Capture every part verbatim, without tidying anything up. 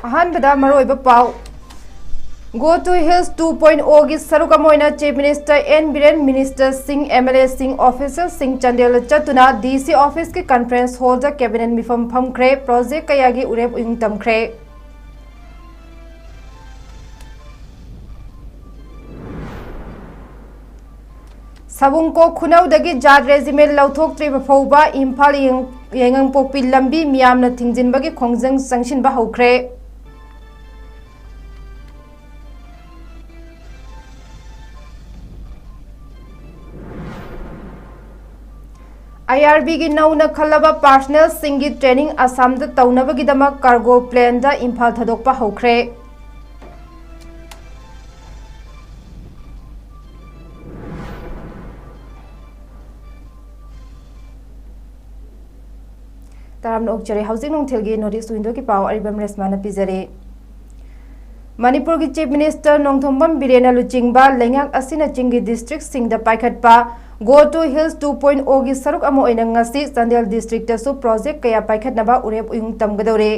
ꯑꯍꯥꯟꯕꯗ ꯃꯔꯨꯑꯣꯏꯕ ꯄꯥꯎ꯫ Go to Hills two point oh ꯒꯤ ꯁꯔꯨꯛ ꯑꯃ ꯑꯣꯏꯅ Chief Minister N Biren, Minister ꯁꯤꯡ, M L A ꯁꯤꯡ, official ꯁꯤꯡ ꯆꯥꯟꯗꯦꯜꯗ ꯆꯠꯇꯨꯅ D C office ꯀꯤ conference hall ꯗ cabinet ꯃꯤꯐꯝ ꯐꯝꯈ꯭ꯔꯦ꯫ Project ꯀꯌꯥꯒꯤ ꯎꯔꯦꯞ ꯎꯌꯨꯡ ꯇꯝꯈ꯭ꯔꯦ꯫ ꯁꯥꯕꯨꯡꯀꯣꯛ ꯈꯨꯅꯧꯗꯒꯤ ꯖꯥꯠ regiment ꯂꯧꯊꯣꯛꯇ꯭ꯔꯤꯕ ꯐꯥꯎꯕ ꯏꯝꯐꯥꯜ ꯌꯦꯡ-, ꯌꯥꯏꯉꯪꯄꯣꯛꯄꯤ ꯂꯝꯕꯤ ꯃꯤꯌꯥꯝꯅ ꯊꯤꯡꯖꯤꯟꯕꯒꯤ ꯈꯣꯡꯖꯪ ꯆꯪꯁꯤꯟꯕ ꯍꯧꯈ꯭ꯔꯦ꯫ I R B ꯒꯤ ꯅꯧꯅ ꯈꯜꯂꯕ personnel ꯁꯤꯡꯒꯤ training ꯑꯁꯥꯝꯗ ꯇꯧꯅꯕꯒꯤꯗꯃꯛ cargo plane ꯗ ꯏꯝꯐꯥꯜ ꯊꯥꯗꯣꯛꯄ ꯍꯧꯈ꯭ꯔꯦ꯫ ꯇꯔꯥꯝꯅ ꯑꯣꯛꯆꯔꯤ꯫ ꯍꯧꯖꯤꯛ ꯅꯨꯡꯊꯤꯜꯒꯤ North East Window ꯒꯤ ꯄꯥꯎ ꯑꯔꯤꯕꯝ ꯔꯦꯁꯃꯥꯅ ꯄꯤꯖꯔꯤ꯫ ꯃꯅꯤꯄꯨꯔꯒꯤ Chief Minister ꯅꯣꯡꯊꯣꯝꯕꯝ ꯕꯤꯔꯦꯟꯅ ꯂꯨꯆꯤꯡꯕ ꯂꯩꯉꯥꯛ ꯑꯁꯤꯅ ꯆꯤꯡꯒꯤ district ꯁꯤꯡꯗ ꯄꯥꯏꯈꯠꯄ Go to Hills two point oh ꯒꯤ ꯁꯔꯨꯛ ꯑꯃ ꯑꯣꯏꯅ ꯉꯁꯤ ꯆꯥꯟꯗꯦꯜ district ꯇꯁꯨ project ꯀꯌꯥ ꯄꯥꯏꯈꯠꯅꯕ ꯎꯔꯦꯞ ꯎꯌꯨꯡ ꯇꯝꯒꯗꯧꯔꯤ꯫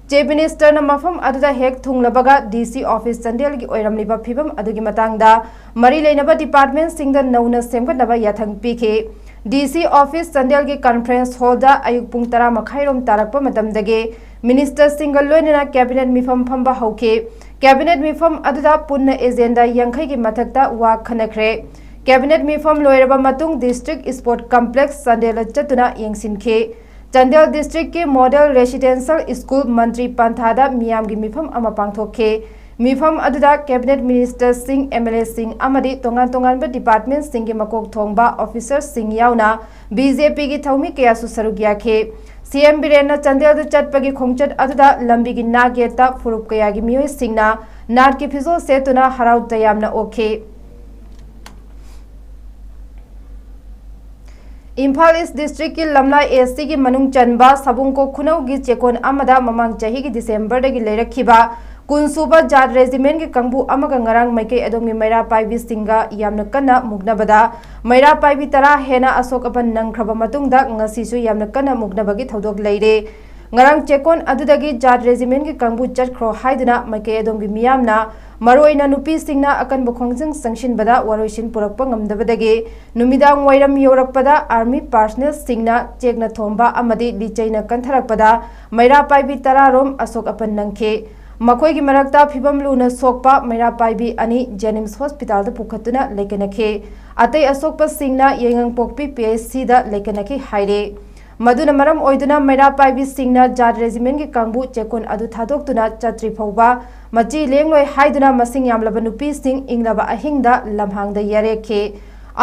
Chief Minister ꯅ ꯃꯐꯝ ꯑꯗꯨꯗ ꯍꯦꯛ ꯊꯨꯡꯂꯕꯒ D C office ꯆꯥꯟꯗꯦꯜꯒꯤ ꯑꯣꯏꯔꯝꯂꯤꯕ ꯐꯤꯕꯝ ꯑꯗꯨꯒꯤ ꯃꯇꯥꯡꯗ ꯃꯔꯤ ꯂꯩꯅꯕ department ꯁꯤꯡꯗ ꯅꯧꯅ ꯁꯦꯝꯒꯠꯅꯕ ꯌꯥꯊꯪ ꯄꯤꯈꯤ꯫ D C office ꯆꯥꯟꯗꯦꯜꯒꯤ conference hall ꯗ ꯑꯌꯨꯛ ꯄꯨꯡ ꯇꯔꯥ ꯃꯈꯥꯏꯔꯣꯝ ꯇꯥꯔꯛꯄ ꯃꯇꯝꯗꯒꯤ minister ꯁꯤꯡꯒ ꯂꯣꯏꯅꯅ cabinet ꯃꯤꯐꯝ ꯐꯝꯕ ꯍꯧꯈꯤ꯫ Cabinet ꯃꯤꯐꯝ ꯑꯗꯨꯗ ꯄꯨꯟꯅ agenda ꯌꯥꯡꯈꯩꯒꯤ ꯃꯊꯛꯇ ꯋꯥ ꯈꯟꯅꯈ꯭ꯔꯦ꯫ Cabinet ꯃꯤꯐꯝ ꯂꯣꯏꯔꯕ ꯃꯇꯨꯡ district sport complex ꯆꯥꯟꯗꯦꯜꯗ ꯆꯠꯇꯨꯅ ꯌꯦꯡꯁꯤꯟꯈꯤ꯫ ꯆꯥꯟꯗꯦꯜ district ꯀꯤ model residential school ꯃꯟꯇ꯭ꯔꯤ ꯄꯟꯊꯥꯗ ꯃꯤꯌꯥꯝꯒꯤ ꯃꯤꯐꯝ ꯑꯃ ꯄꯥꯡꯊꯣꯛꯈꯤ꯫ ꯃꯤꯐꯝ ꯑꯗꯨꯗ cabinet minister ꯁꯤꯡ, M L A ꯁꯤꯡ ꯑꯃꯗꯤ ꯇꯣꯉꯥꯟ ꯇꯣꯉꯥꯟꯕ department ꯁꯤꯡꯒꯤ ꯃꯀꯣꯛ ꯊꯣꯡꯕ officer ꯁꯤꯡ ꯌꯥꯎꯅ B J P ꯒꯤ ꯊꯧꯃꯤ ꯀꯌꯥꯁꯨ ꯁꯔꯨꯛ ꯌꯥꯈꯤ꯫ C M ꯕꯤꯔꯦꯟꯅ ꯆꯥꯟꯗꯦꯜꯗ ꯆꯠꯄꯒꯤ ꯈꯣꯡꯆꯠ ꯑꯗꯨꯗ ꯂꯝꯕꯤꯒꯤ ꯅꯥꯛ ꯌꯦꯠꯇ ꯐꯨꯔꯨꯞ ꯀꯌꯥꯒꯤ ꯃꯤꯑꯣꯏꯁꯤꯡꯅ ꯅꯥꯠꯀꯤ ꯐꯤꯖꯣꯜ ꯁꯦꯠꯇꯨꯅ ꯍꯔꯥꯎ ꯇꯌꯥꯝꯅ ꯑꯣꯛꯈꯤ꯫ ꯏꯝꯐꯥꯜ East district ꯀꯤ ꯂꯝꯂꯥꯏ A C ꯒꯤ ꯃꯅꯨꯡ ꯆꯟꯕ ꯁꯥꯕꯨꯡꯀꯣꯛ ꯈꯨꯅꯧꯒꯤ ꯆꯦꯛꯀꯣꯟ ꯑꯃꯗ ꯃꯃꯥꯡ ꯆꯍꯤꯒꯤ December ꯗꯒꯤ ꯂꯩꯔꯛꯈꯤꯕ ꯀꯨꯟꯁꯨꯕ ꯖꯥꯠ regiment ꯀꯤ ꯀꯥꯡꯕꯨ ꯑꯃꯒ ꯉꯔꯥꯡ ꯃꯥꯏꯀꯩ ꯑꯗꯣꯝꯒꯤ ꯃꯩꯔꯥ ꯄꯥꯏꯕꯤꯁꯤꯡꯒ ꯌꯥꯝꯅ ꯀꯟꯅ ꯃꯨꯛꯅꯕꯗ ꯃꯩꯔꯥ ꯄꯥꯏꯕꯤ ꯇꯔꯥ ꯍꯦꯟꯅ ꯑꯁꯣꯛ ꯑꯄꯟ ꯅꯪꯈ꯭ꯔꯕ ꯃꯇꯨꯡꯗ ꯉꯁꯤꯁꯨ ꯌꯥꯝꯅ ꯀꯟꯅ ꯃꯨꯛꯅꯕꯒꯤ ꯊꯧꯗꯣꯛ ꯂꯩꯔꯦ꯫ ꯉꯔꯥꯡ ꯆꯦꯛꯀꯣꯟ ꯑꯗꯨꯗꯒꯤ ꯖꯥꯠ ꯔꯦꯖꯤꯃꯦꯟꯒꯤ ꯀꯥꯡꯕꯨ ꯆꯠꯈ꯭ꯔꯣ ꯍꯥꯏꯗꯨꯅ ꯃꯥꯏꯀꯩ ꯑꯗꯣꯝꯒꯤ ꯃꯤꯌꯥꯝꯅ, ꯃꯔꯨꯑꯣꯏꯅ ꯅꯨꯄꯤꯁꯤꯡꯅ ꯑꯀꯟꯕ ꯈꯣꯡꯖꯪ ꯆꯪꯁꯤꯟꯕꯗ ꯋꯥꯔꯣꯏꯁꯤꯟ ꯄꯨꯔꯛꯄ ꯉꯝꯗꯕꯗꯒꯤ ꯅꯨꯃꯤꯗꯥꯡ ꯋꯥꯏꯔꯝ ꯌꯧꯔꯛꯄꯗ ꯑꯥꯔꯃꯤ ꯄꯥꯔꯁꯅꯦꯜꯁꯤꯡꯅ ꯆꯦꯛꯅ ꯊꯣꯝꯕ ꯑꯃꯗꯤ ꯂꯤꯆꯩꯅ ꯀꯟꯊꯔꯛꯄꯗ ꯃꯩꯔꯥ ꯄꯥꯏꯕꯤ ꯇꯔꯥꯔꯣꯝ ꯑꯁꯣꯛ ꯑꯄꯟ ꯅꯪꯈꯤ꯫ ꯃꯈꯣꯏꯒꯤ ꯃꯔꯛꯇ ꯐꯤꯕꯝ ꯂꯨꯅ ꯁꯣꯛꯄ ꯃꯩꯔꯥ ꯄꯥꯏꯕꯤ ꯑꯅꯤ ꯖꯦꯅꯤꯝꯁ ꯍꯣꯁꯄꯤꯇꯥꯜꯗ ꯄꯨꯈꯠꯇꯨꯅ ꯂꯩꯀꯠꯅꯈꯤ꯫ ꯑꯇꯩ ꯑꯁꯣꯛꯄꯁꯤꯡꯅ ꯌꯥꯏꯉꯪꯄꯣꯛꯄꯤ ꯄꯤ ꯑꯩꯆ ꯁꯤꯗ ꯂꯩꯀꯠꯅꯈꯤ ꯍꯥꯏꯔꯦ꯫ ꯃꯗꯨꯅ ꯃꯔꯝ ꯑꯣꯏꯗꯨꯅ ꯃꯩꯔꯥ ꯄꯥꯏꯕꯤꯁꯤꯡꯅ ꯖꯥꯠ ꯔꯦꯖꯤꯃꯦꯟꯒꯤ ꯀꯥꯡꯕꯨ ꯆꯦꯛꯀꯣꯟ ꯑꯗꯨ ꯊꯥꯗꯣꯛꯇꯨꯅ ꯆꯠꯇ꯭ꯔꯤ ꯐꯥꯎꯕ ꯃꯆꯤ ꯂꯦꯡꯂꯣꯏ ꯍꯥꯏꯗꯨꯅ ꯃꯁꯤꯡ ꯌꯥꯝꯂꯕ ꯅꯨꯄꯤꯁꯤꯡ ꯏꯪꯂꯕ ꯑꯍꯤꯡꯗ ꯂꯝꯍꯥꯡꯗ ꯌꯥꯔꯦꯛꯈꯤ꯫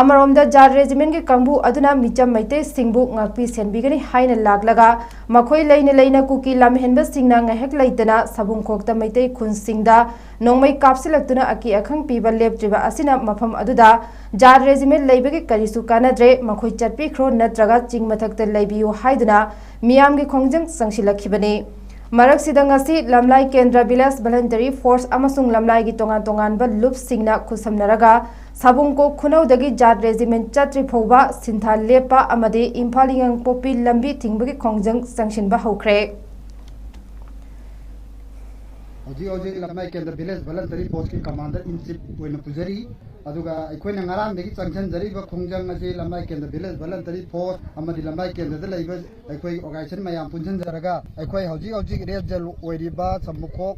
ꯑꯃꯔꯣꯝꯗ ꯖꯥꯠ ꯔꯦꯖꯤꯃꯦꯟꯒꯤ ꯀꯥꯡꯕꯨ ꯑꯗꯨꯅ ꯃꯤꯆꯝ ꯃꯩꯇꯩꯁꯤꯡꯕꯨ ꯉꯥꯛꯄꯤ ꯁꯦꯟꯕꯤꯒꯅꯤ ꯍꯥꯏꯅ ꯂꯥꯛꯂꯒ ꯃꯈꯣꯏ ꯂꯩꯅ ꯂꯩꯅ ꯀꯨꯀꯤ ꯂꯝꯍꯦꯟꯕꯁꯤꯡꯅ ꯉꯥꯏꯍꯥꯛ ꯂꯩꯇꯅ ꯁꯥꯕꯨꯡꯈꯣꯛꯇ ꯃꯩꯇꯩ ꯈꯨꯟꯁꯤꯡꯗ ꯅꯣꯡꯃꯩ ꯀꯥꯞꯁꯤꯜꯂꯛꯇꯨꯅ ꯑꯀꯤ ꯑꯈꯪ ꯄꯤꯕ ꯂꯦꯞꯇ꯭ꯔꯤꯕ ꯑꯁꯤꯅ ꯃꯐꯝ ꯑꯗꯨꯗ ꯖꯥꯠ ꯔꯦꯖꯤꯃꯦꯟ ꯂꯩꯕꯒꯤ ꯀꯔꯤꯁꯨ ꯀꯥꯟꯅꯗ꯭ꯔꯦ, ꯃꯈꯣꯏ ꯆꯠꯄꯤꯈ꯭ꯔꯣ ꯅꯠꯇ꯭ꯔꯒ ꯆꯤꯡ ꯃꯊꯛꯇ ꯂꯩꯕꯤꯌꯨ ꯍꯥꯏꯗꯨꯅ ꯃꯤꯌꯥꯝꯒꯤ ꯈꯣꯡꯖꯪ ꯆꯪꯁꯤꯜꯂꯛꯈꯤꯕꯅꯤ꯫ ꯃꯔꯛꯁꯤꯗ ꯉꯁꯤ ꯂꯝꯂꯥꯏ ꯀꯦꯟꯗ꯭ꯔ ꯚꯤꯂꯦꯖ ꯚꯂꯟꯇꯔꯤ ꯐꯣꯔꯁ ꯑꯃꯁꯨꯡ ꯂꯝꯂꯥꯏꯒꯤ ꯇꯣꯉꯥꯟ ꯇꯣꯉꯥꯟꯕ ꯂꯨꯞꯁꯤꯡꯅ ꯈꯨꯠꯁꯝꯅꯔꯒ ꯁꯥꯕꯨꯡꯀꯣꯛ ꯈꯨꯅꯧꯗꯒꯤ ꯖꯥꯠ ꯔꯦꯖꯤꯃꯦꯟ ꯆꯠꯇ꯭ꯔꯤ ꯐꯥꯎꯕ ꯁꯤꯟꯊꯥ ꯂꯦꯞꯄ ꯑꯃꯗꯤ ꯏꯝꯐꯥꯜ ꯌꯥꯏꯉꯪꯄꯣꯛꯄꯤ ꯂꯝꯕꯤ ꯊꯤꯡꯕꯒꯤ ꯈꯣꯡꯖꯪ ꯆꯪꯁꯤꯟꯕ ꯍꯧꯈ꯭ꯔꯦ꯫ ꯍꯧꯖꯤꯛ ꯍꯧꯖꯤꯛ ꯂꯝꯂꯥꯏ ꯀꯦꯟꯗ꯭ꯔ ꯚꯤꯂꯦꯖ ꯚꯂꯟꯇꯔꯤ ꯐꯣꯔꯁꯀꯤ ꯀꯃꯥꯟꯗꯔ ꯏꯟ ꯆꯤꯐ ꯑꯣꯏꯅ ꯄꯨꯖꯔꯤ꯫ ꯑꯗꯨꯒ ꯑꯩꯈꯣꯏꯅ ꯉꯔꯥꯡꯗꯒꯤ ꯆꯪꯁꯤꯟꯖꯔꯤꯕ ꯈꯣꯡꯖꯪ ꯑꯁꯤ ꯂꯝꯂꯥꯏ ꯀꯦꯟꯗ꯭ꯔ ꯚꯤꯂꯦꯖ ꯚꯂꯟꯇꯔꯤ ꯐꯣꯔꯁ ꯑꯃꯗꯤ ꯂꯝꯂꯥꯏ ꯀꯦꯟꯗ꯭ꯔꯗ ꯂꯩꯕ ꯑꯩꯈꯣꯏ ꯑꯣꯔꯒꯅꯥꯏꯖꯦꯁꯟ ꯃꯌꯥꯝ ꯄꯨꯟꯁꯤꯟꯖꯔꯒ ꯑꯩꯈꯣꯏ ꯍꯧꯖꯤꯛ ꯍꯧꯖꯤꯛ ꯔꯦꯠ ꯖꯣꯟ ꯑꯣꯏꯔꯤꯕ ꯁꯥꯕꯨꯡꯈꯣꯛ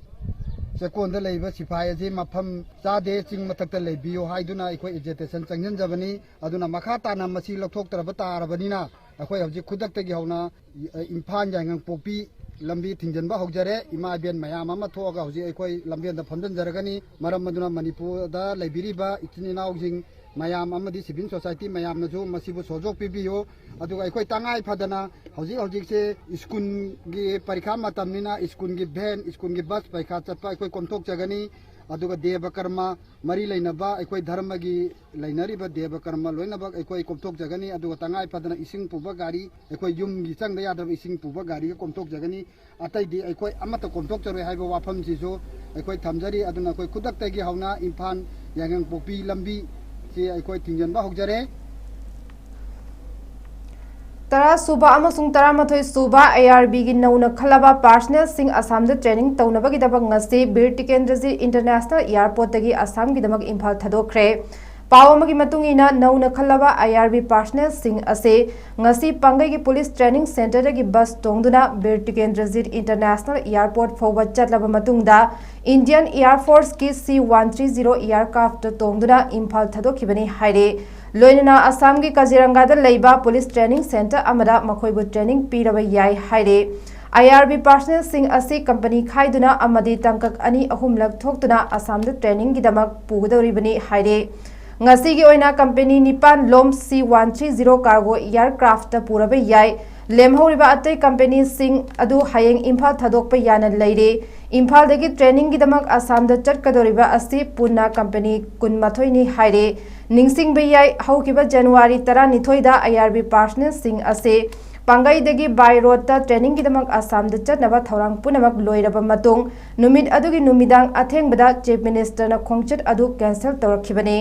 ꯆꯦꯛꯀꯣꯟꯗ ꯂꯩꯕ ꯁꯤꯐꯥꯏ ꯑꯁꯤ ꯃꯐꯝ ꯆꯥꯗꯦ, ꯆꯤꯡ ꯃꯊꯛꯇ ꯂꯩꯕꯤꯌꯨ ꯍꯥꯏꯗꯨꯅ ꯑꯩꯈꯣꯏ ꯑꯦꯖꯤꯇꯦꯁꯟ ꯆꯪꯁꯤꯟꯖꯕꯅꯤ꯫ ꯑꯗꯨꯅ ꯃꯈꯥ ꯇꯥꯅ ꯃꯁꯤ ꯂꯧꯊꯣꯛꯇ꯭ꯔꯕ ꯇꯥꯔꯕꯅꯤꯅ ꯑꯩꯈꯣꯏ ꯍꯧꯖꯤꯛ ꯈꯨꯗꯛꯇꯒꯤ ꯍꯧꯅ ꯏꯝꯐꯥꯜ ꯌꯥꯏꯉꯪꯄꯣꯛꯄꯤ ꯂꯝꯕꯤ ꯊꯤꯡꯖꯤꯟꯕ ꯍꯧꯖꯔꯦ꯫ ꯏꯃꯥ ꯏꯕꯦꯟ ꯃꯌꯥꯝ ꯑꯃ ꯊꯣꯛꯑꯒ ꯍꯧꯖꯤꯛ ꯑꯩꯈꯣꯏ ꯂꯝꯕꯦꯟꯗ ꯐꯝꯖꯤꯟꯖꯔꯒꯅꯤ꯫ ꯃꯔꯝ ꯑꯗꯨꯅ ꯃꯅꯤꯄꯨꯔꯗ ꯂꯩꯕꯤꯔꯤꯕ ꯏꯆꯤꯟ ꯏꯅꯥꯎꯁꯤꯡ ꯃꯌꯥꯝ ꯑꯃꯗꯤ ꯁꯤꯚꯤꯜ ꯁꯣꯁꯥꯏꯇꯤ ꯃꯌꯥꯝꯅꯁꯨ ꯃꯁꯤꯕꯨ ꯁꯍꯖꯣꯛ ꯄꯤꯕꯤꯌꯨ꯫ ꯑꯗꯨꯒ ꯑꯩꯈꯣꯏ ꯇꯉꯥꯏ ꯐꯗꯅ ꯍꯧꯖꯤꯛ ꯍꯧꯖꯤꯛꯁꯦ ꯁ꯭ꯀꯨꯜꯒꯤ ꯄꯔꯤꯈꯥ ꯃꯇꯝꯅꯤꯅ ꯁ꯭ꯀꯨꯜꯒꯤ ꯚꯦꯟ, ꯁ꯭ꯀꯨꯜꯒꯤ ꯕꯁ ꯄꯔꯤꯈꯥ ꯆꯠꯄ ꯑꯩꯈꯣꯏ ꯀꯣꯝꯊꯣꯛꯆꯒꯅꯤ꯫ ꯑꯗꯨꯒ ꯗꯦꯕ ꯀꯔꯃ ꯃꯔꯤ ꯂꯩꯅꯕ ꯑꯩꯈꯣꯏ ꯙꯔꯃꯒꯤ ꯂꯩꯅꯔꯤꯕ ꯗꯦꯕ ꯀꯔꯃ ꯂꯣꯏꯅꯃꯛ ꯑꯩꯈꯣꯏ ꯀꯣꯝꯊꯣꯛꯆꯒꯅꯤ꯫ ꯑꯗꯨꯒ ꯇꯉꯥꯏ ꯐꯗꯅ ꯏꯁꯤꯡ ꯄꯨꯕ ꯒꯥꯔꯤ, ꯑꯩꯈꯣꯏ ꯌꯨꯝꯒꯤ ꯆꯪꯗ ꯌꯥꯗ꯭ꯔꯕ ꯏꯁꯤꯡ ꯄꯨꯕ ꯒꯥꯔꯤꯒ ꯀꯣꯝꯊꯣꯛꯆꯒꯅꯤ꯫ ꯑꯇꯩꯗꯤ ꯑꯩꯈꯣꯏ ꯑꯃꯠꯇ ꯀꯣꯝꯊꯣꯛꯆꯔꯣꯏ ꯍꯥꯏꯕ ꯋꯥꯐꯝꯁꯤꯁꯨ ꯑꯩꯈꯣꯏ ꯊꯝꯖꯔꯤ꯫ ꯑꯗꯨꯅ ꯑꯩꯈꯣꯏ ꯈꯨꯗꯛꯇꯒꯤ ꯍꯧꯅ ꯏꯝꯐꯥꯜ ꯌꯥꯏꯉꯪꯄꯣꯛꯄꯤ ꯂꯝꯕꯤꯁꯤ ꯑꯩꯈꯣꯏ ꯊꯤꯡꯖꯤꯟꯕ ꯍꯧꯖꯔꯦ꯫ ꯇꯔꯥ ꯁꯨꯕ ꯑꯃꯁꯨꯡ ꯇꯔꯥꯃꯥꯊꯣꯏ ꯁꯨꯕ ꯑꯥꯏ ꯑꯥꯔ ꯕꯤꯒꯤ ꯅꯧꯅ ꯈꯜꯂꯕ ꯄꯥꯔꯁꯅꯦꯜꯁꯤꯡ ꯑꯁꯥꯝꯗ ꯇ꯭ꯔꯦꯅꯤꯡ ꯇꯧꯅꯕꯒꯤꯗꯃꯛ ꯉꯁꯤ ꯕꯤꯔ ꯇꯤꯀꯦꯟꯗ꯭ꯔꯖꯤꯠ ꯏꯟꯇꯔꯅꯦꯁꯅꯦꯜ ꯑꯦꯌꯥꯔꯄꯣꯔꯠꯇꯒꯤ ꯑꯁꯥꯝꯒꯤꯗꯃꯛ ꯏꯝꯐꯥꯜ ꯊꯥꯗꯣꯛꯈ꯭ꯔꯦ꯫ ꯄꯥꯎ ꯑꯃꯒꯤ ꯃꯇꯨꯡ ꯏꯟꯅ, ꯅꯧꯅ ꯈꯜꯂꯕ ꯑꯥꯏ ꯑꯥꯔ ꯕꯤ ꯄꯥꯔꯁꯅꯦꯜꯁꯤꯡ ꯑꯁꯤ ꯉꯁꯤ ꯄꯥꯡꯒꯩꯒꯤ ꯄꯨꯂꯤꯁ ꯇ꯭ꯔꯦꯅꯤꯡ ꯁꯦꯟꯇꯔꯗꯒꯤ ꯕꯁ ꯇꯣꯡꯗꯨꯅ ꯕꯤꯔ ꯇꯤꯀꯦꯟꯗ꯭ꯔꯖꯤꯠ ꯏꯟꯇꯔꯅꯦꯁꯅꯦꯜ ꯑꯦꯌꯥꯔꯄꯣꯔꯠ ꯐꯥꯎꯕ ꯆꯠꯂꯕ ꯃꯇꯨꯡꯗ, ꯏꯟꯗꯤꯌꯟ ꯑꯦꯌꯥꯔ ꯐꯣꯔꯁꯀꯤ ꯁꯤ ꯋꯥꯟ ꯊ꯭ꯔꯤ ꯖꯤꯔꯣ ꯑꯦꯌꯥꯔꯀ꯭ꯔꯥꯐꯇ ꯇꯣꯡꯗꯨꯅ ꯏꯝꯐꯥꯜ ꯊꯥꯗꯣꯛꯈꯤꯕꯅꯤ ꯍꯥꯏꯔꯦ꯫ ꯂꯣꯏꯅꯅ ꯑꯁꯥꯝꯒꯤ ꯀꯖꯤꯔꯪꯒꯥꯗ ꯂꯩꯕ ꯄꯨꯂꯤꯁ ꯇ꯭ꯔꯦꯅꯤꯡ ꯁꯦꯟꯇꯔ ꯑꯃꯗ ꯃꯈꯣꯏꯕꯨ ꯇ꯭ꯔꯦꯅꯤꯡ ꯄꯤꯔꯕ ꯌꯥꯏ ꯍꯥꯏꯔꯦ꯫ ꯑꯥꯏ ꯑꯥꯔ ꯕꯤ ꯄꯥꯔꯁꯅꯦꯜꯁꯤꯡ ꯑꯁꯤ ꯀꯝꯄꯅꯤ ꯈꯥꯏꯗꯨꯅ ꯑꯃꯗꯤ ꯇꯥꯡꯀꯛ ꯑꯅꯤ ꯑꯍꯨꯝꯂꯛ ꯊꯣꯛꯇꯨꯅ ꯑꯁꯥꯝꯗ ꯇ꯭ꯔꯦꯅꯤꯡꯒꯤꯗꯃꯛ ꯄꯨꯒꯗꯧꯔꯤꯕꯅꯤ ꯍꯥꯏꯔꯦ꯫ ꯉꯁꯤꯒꯤ ꯑꯣꯏꯅ ꯀꯝꯄꯦꯅꯤ ꯅꯤꯄꯥꯟ ꯂꯣꯝ ꯁꯤ ꯋꯥꯟ ꯊ꯭ꯔꯤ ꯖꯤꯔꯣ ꯀꯥꯔꯒꯣ ꯑꯦꯌꯥꯔꯀ꯭ꯔꯥꯐꯇ ꯄꯨꯔꯕ ꯌꯥꯏ꯫ ꯂꯦꯝꯍꯧꯔꯤꯕ ꯑꯇꯩ ꯀꯝꯄꯦꯅꯤꯁꯤꯡ ꯑꯗꯨ ꯍꯌꯦꯡ ꯏꯝꯐꯥꯜ ꯊꯥꯗꯣꯛꯄ ꯌꯥꯅ ꯂꯩꯔꯦ꯫ ꯏꯝꯐꯥꯜꯗꯒꯤ ꯇ꯭ꯔꯦꯅꯤꯡꯒꯤꯗꯃꯛ ꯑꯁꯥꯝꯗ ꯆꯠꯀꯗꯧꯔꯤꯕ ꯑꯁꯤ ꯄꯨꯟꯅ ꯀꯝꯄꯦꯅꯤ ꯀꯨꯟꯃꯥꯊꯣꯏꯅꯤ ꯍꯥꯏꯔꯦ꯫ ꯅꯤꯡꯁꯤꯡꯕ ꯌꯥꯏ, ꯍꯧꯈꯤꯕ ꯖꯅꯋꯥꯔꯤ ꯇꯔꯥꯅꯤꯊꯣꯏꯗ ꯑꯥꯏ ꯑꯥꯔ ꯕꯤ ꯄꯥꯔꯁꯅꯦꯜꯁꯤꯡ ꯑꯁꯤ ꯄꯥꯡꯒꯩꯗꯒꯤ ꯕꯥꯏ ꯔꯣꯗꯇ ꯇ꯭ꯔꯦꯅꯤꯡꯒꯤꯗꯃꯛ ꯑꯁꯥꯝꯗ ꯆꯠꯅꯕ ꯊꯧꯔꯥꯡ ꯄꯨꯝꯅꯃꯛ ꯂꯣꯏꯔꯕ ꯃꯇꯨꯡ, ꯅꯨꯃꯤꯠ ꯑꯗꯨꯒꯤ ꯅꯨꯃꯤꯗꯥꯡ ꯑꯊꯦꯡꯕꯗ ꯆꯤꯐ ꯃꯤꯅꯤꯁꯇꯔꯅ ꯈꯣꯡꯆꯠ ꯑꯗꯨ ꯀꯦꯟꯁꯦꯜ ꯇꯧꯔꯛꯈꯤꯕꯅꯤ꯫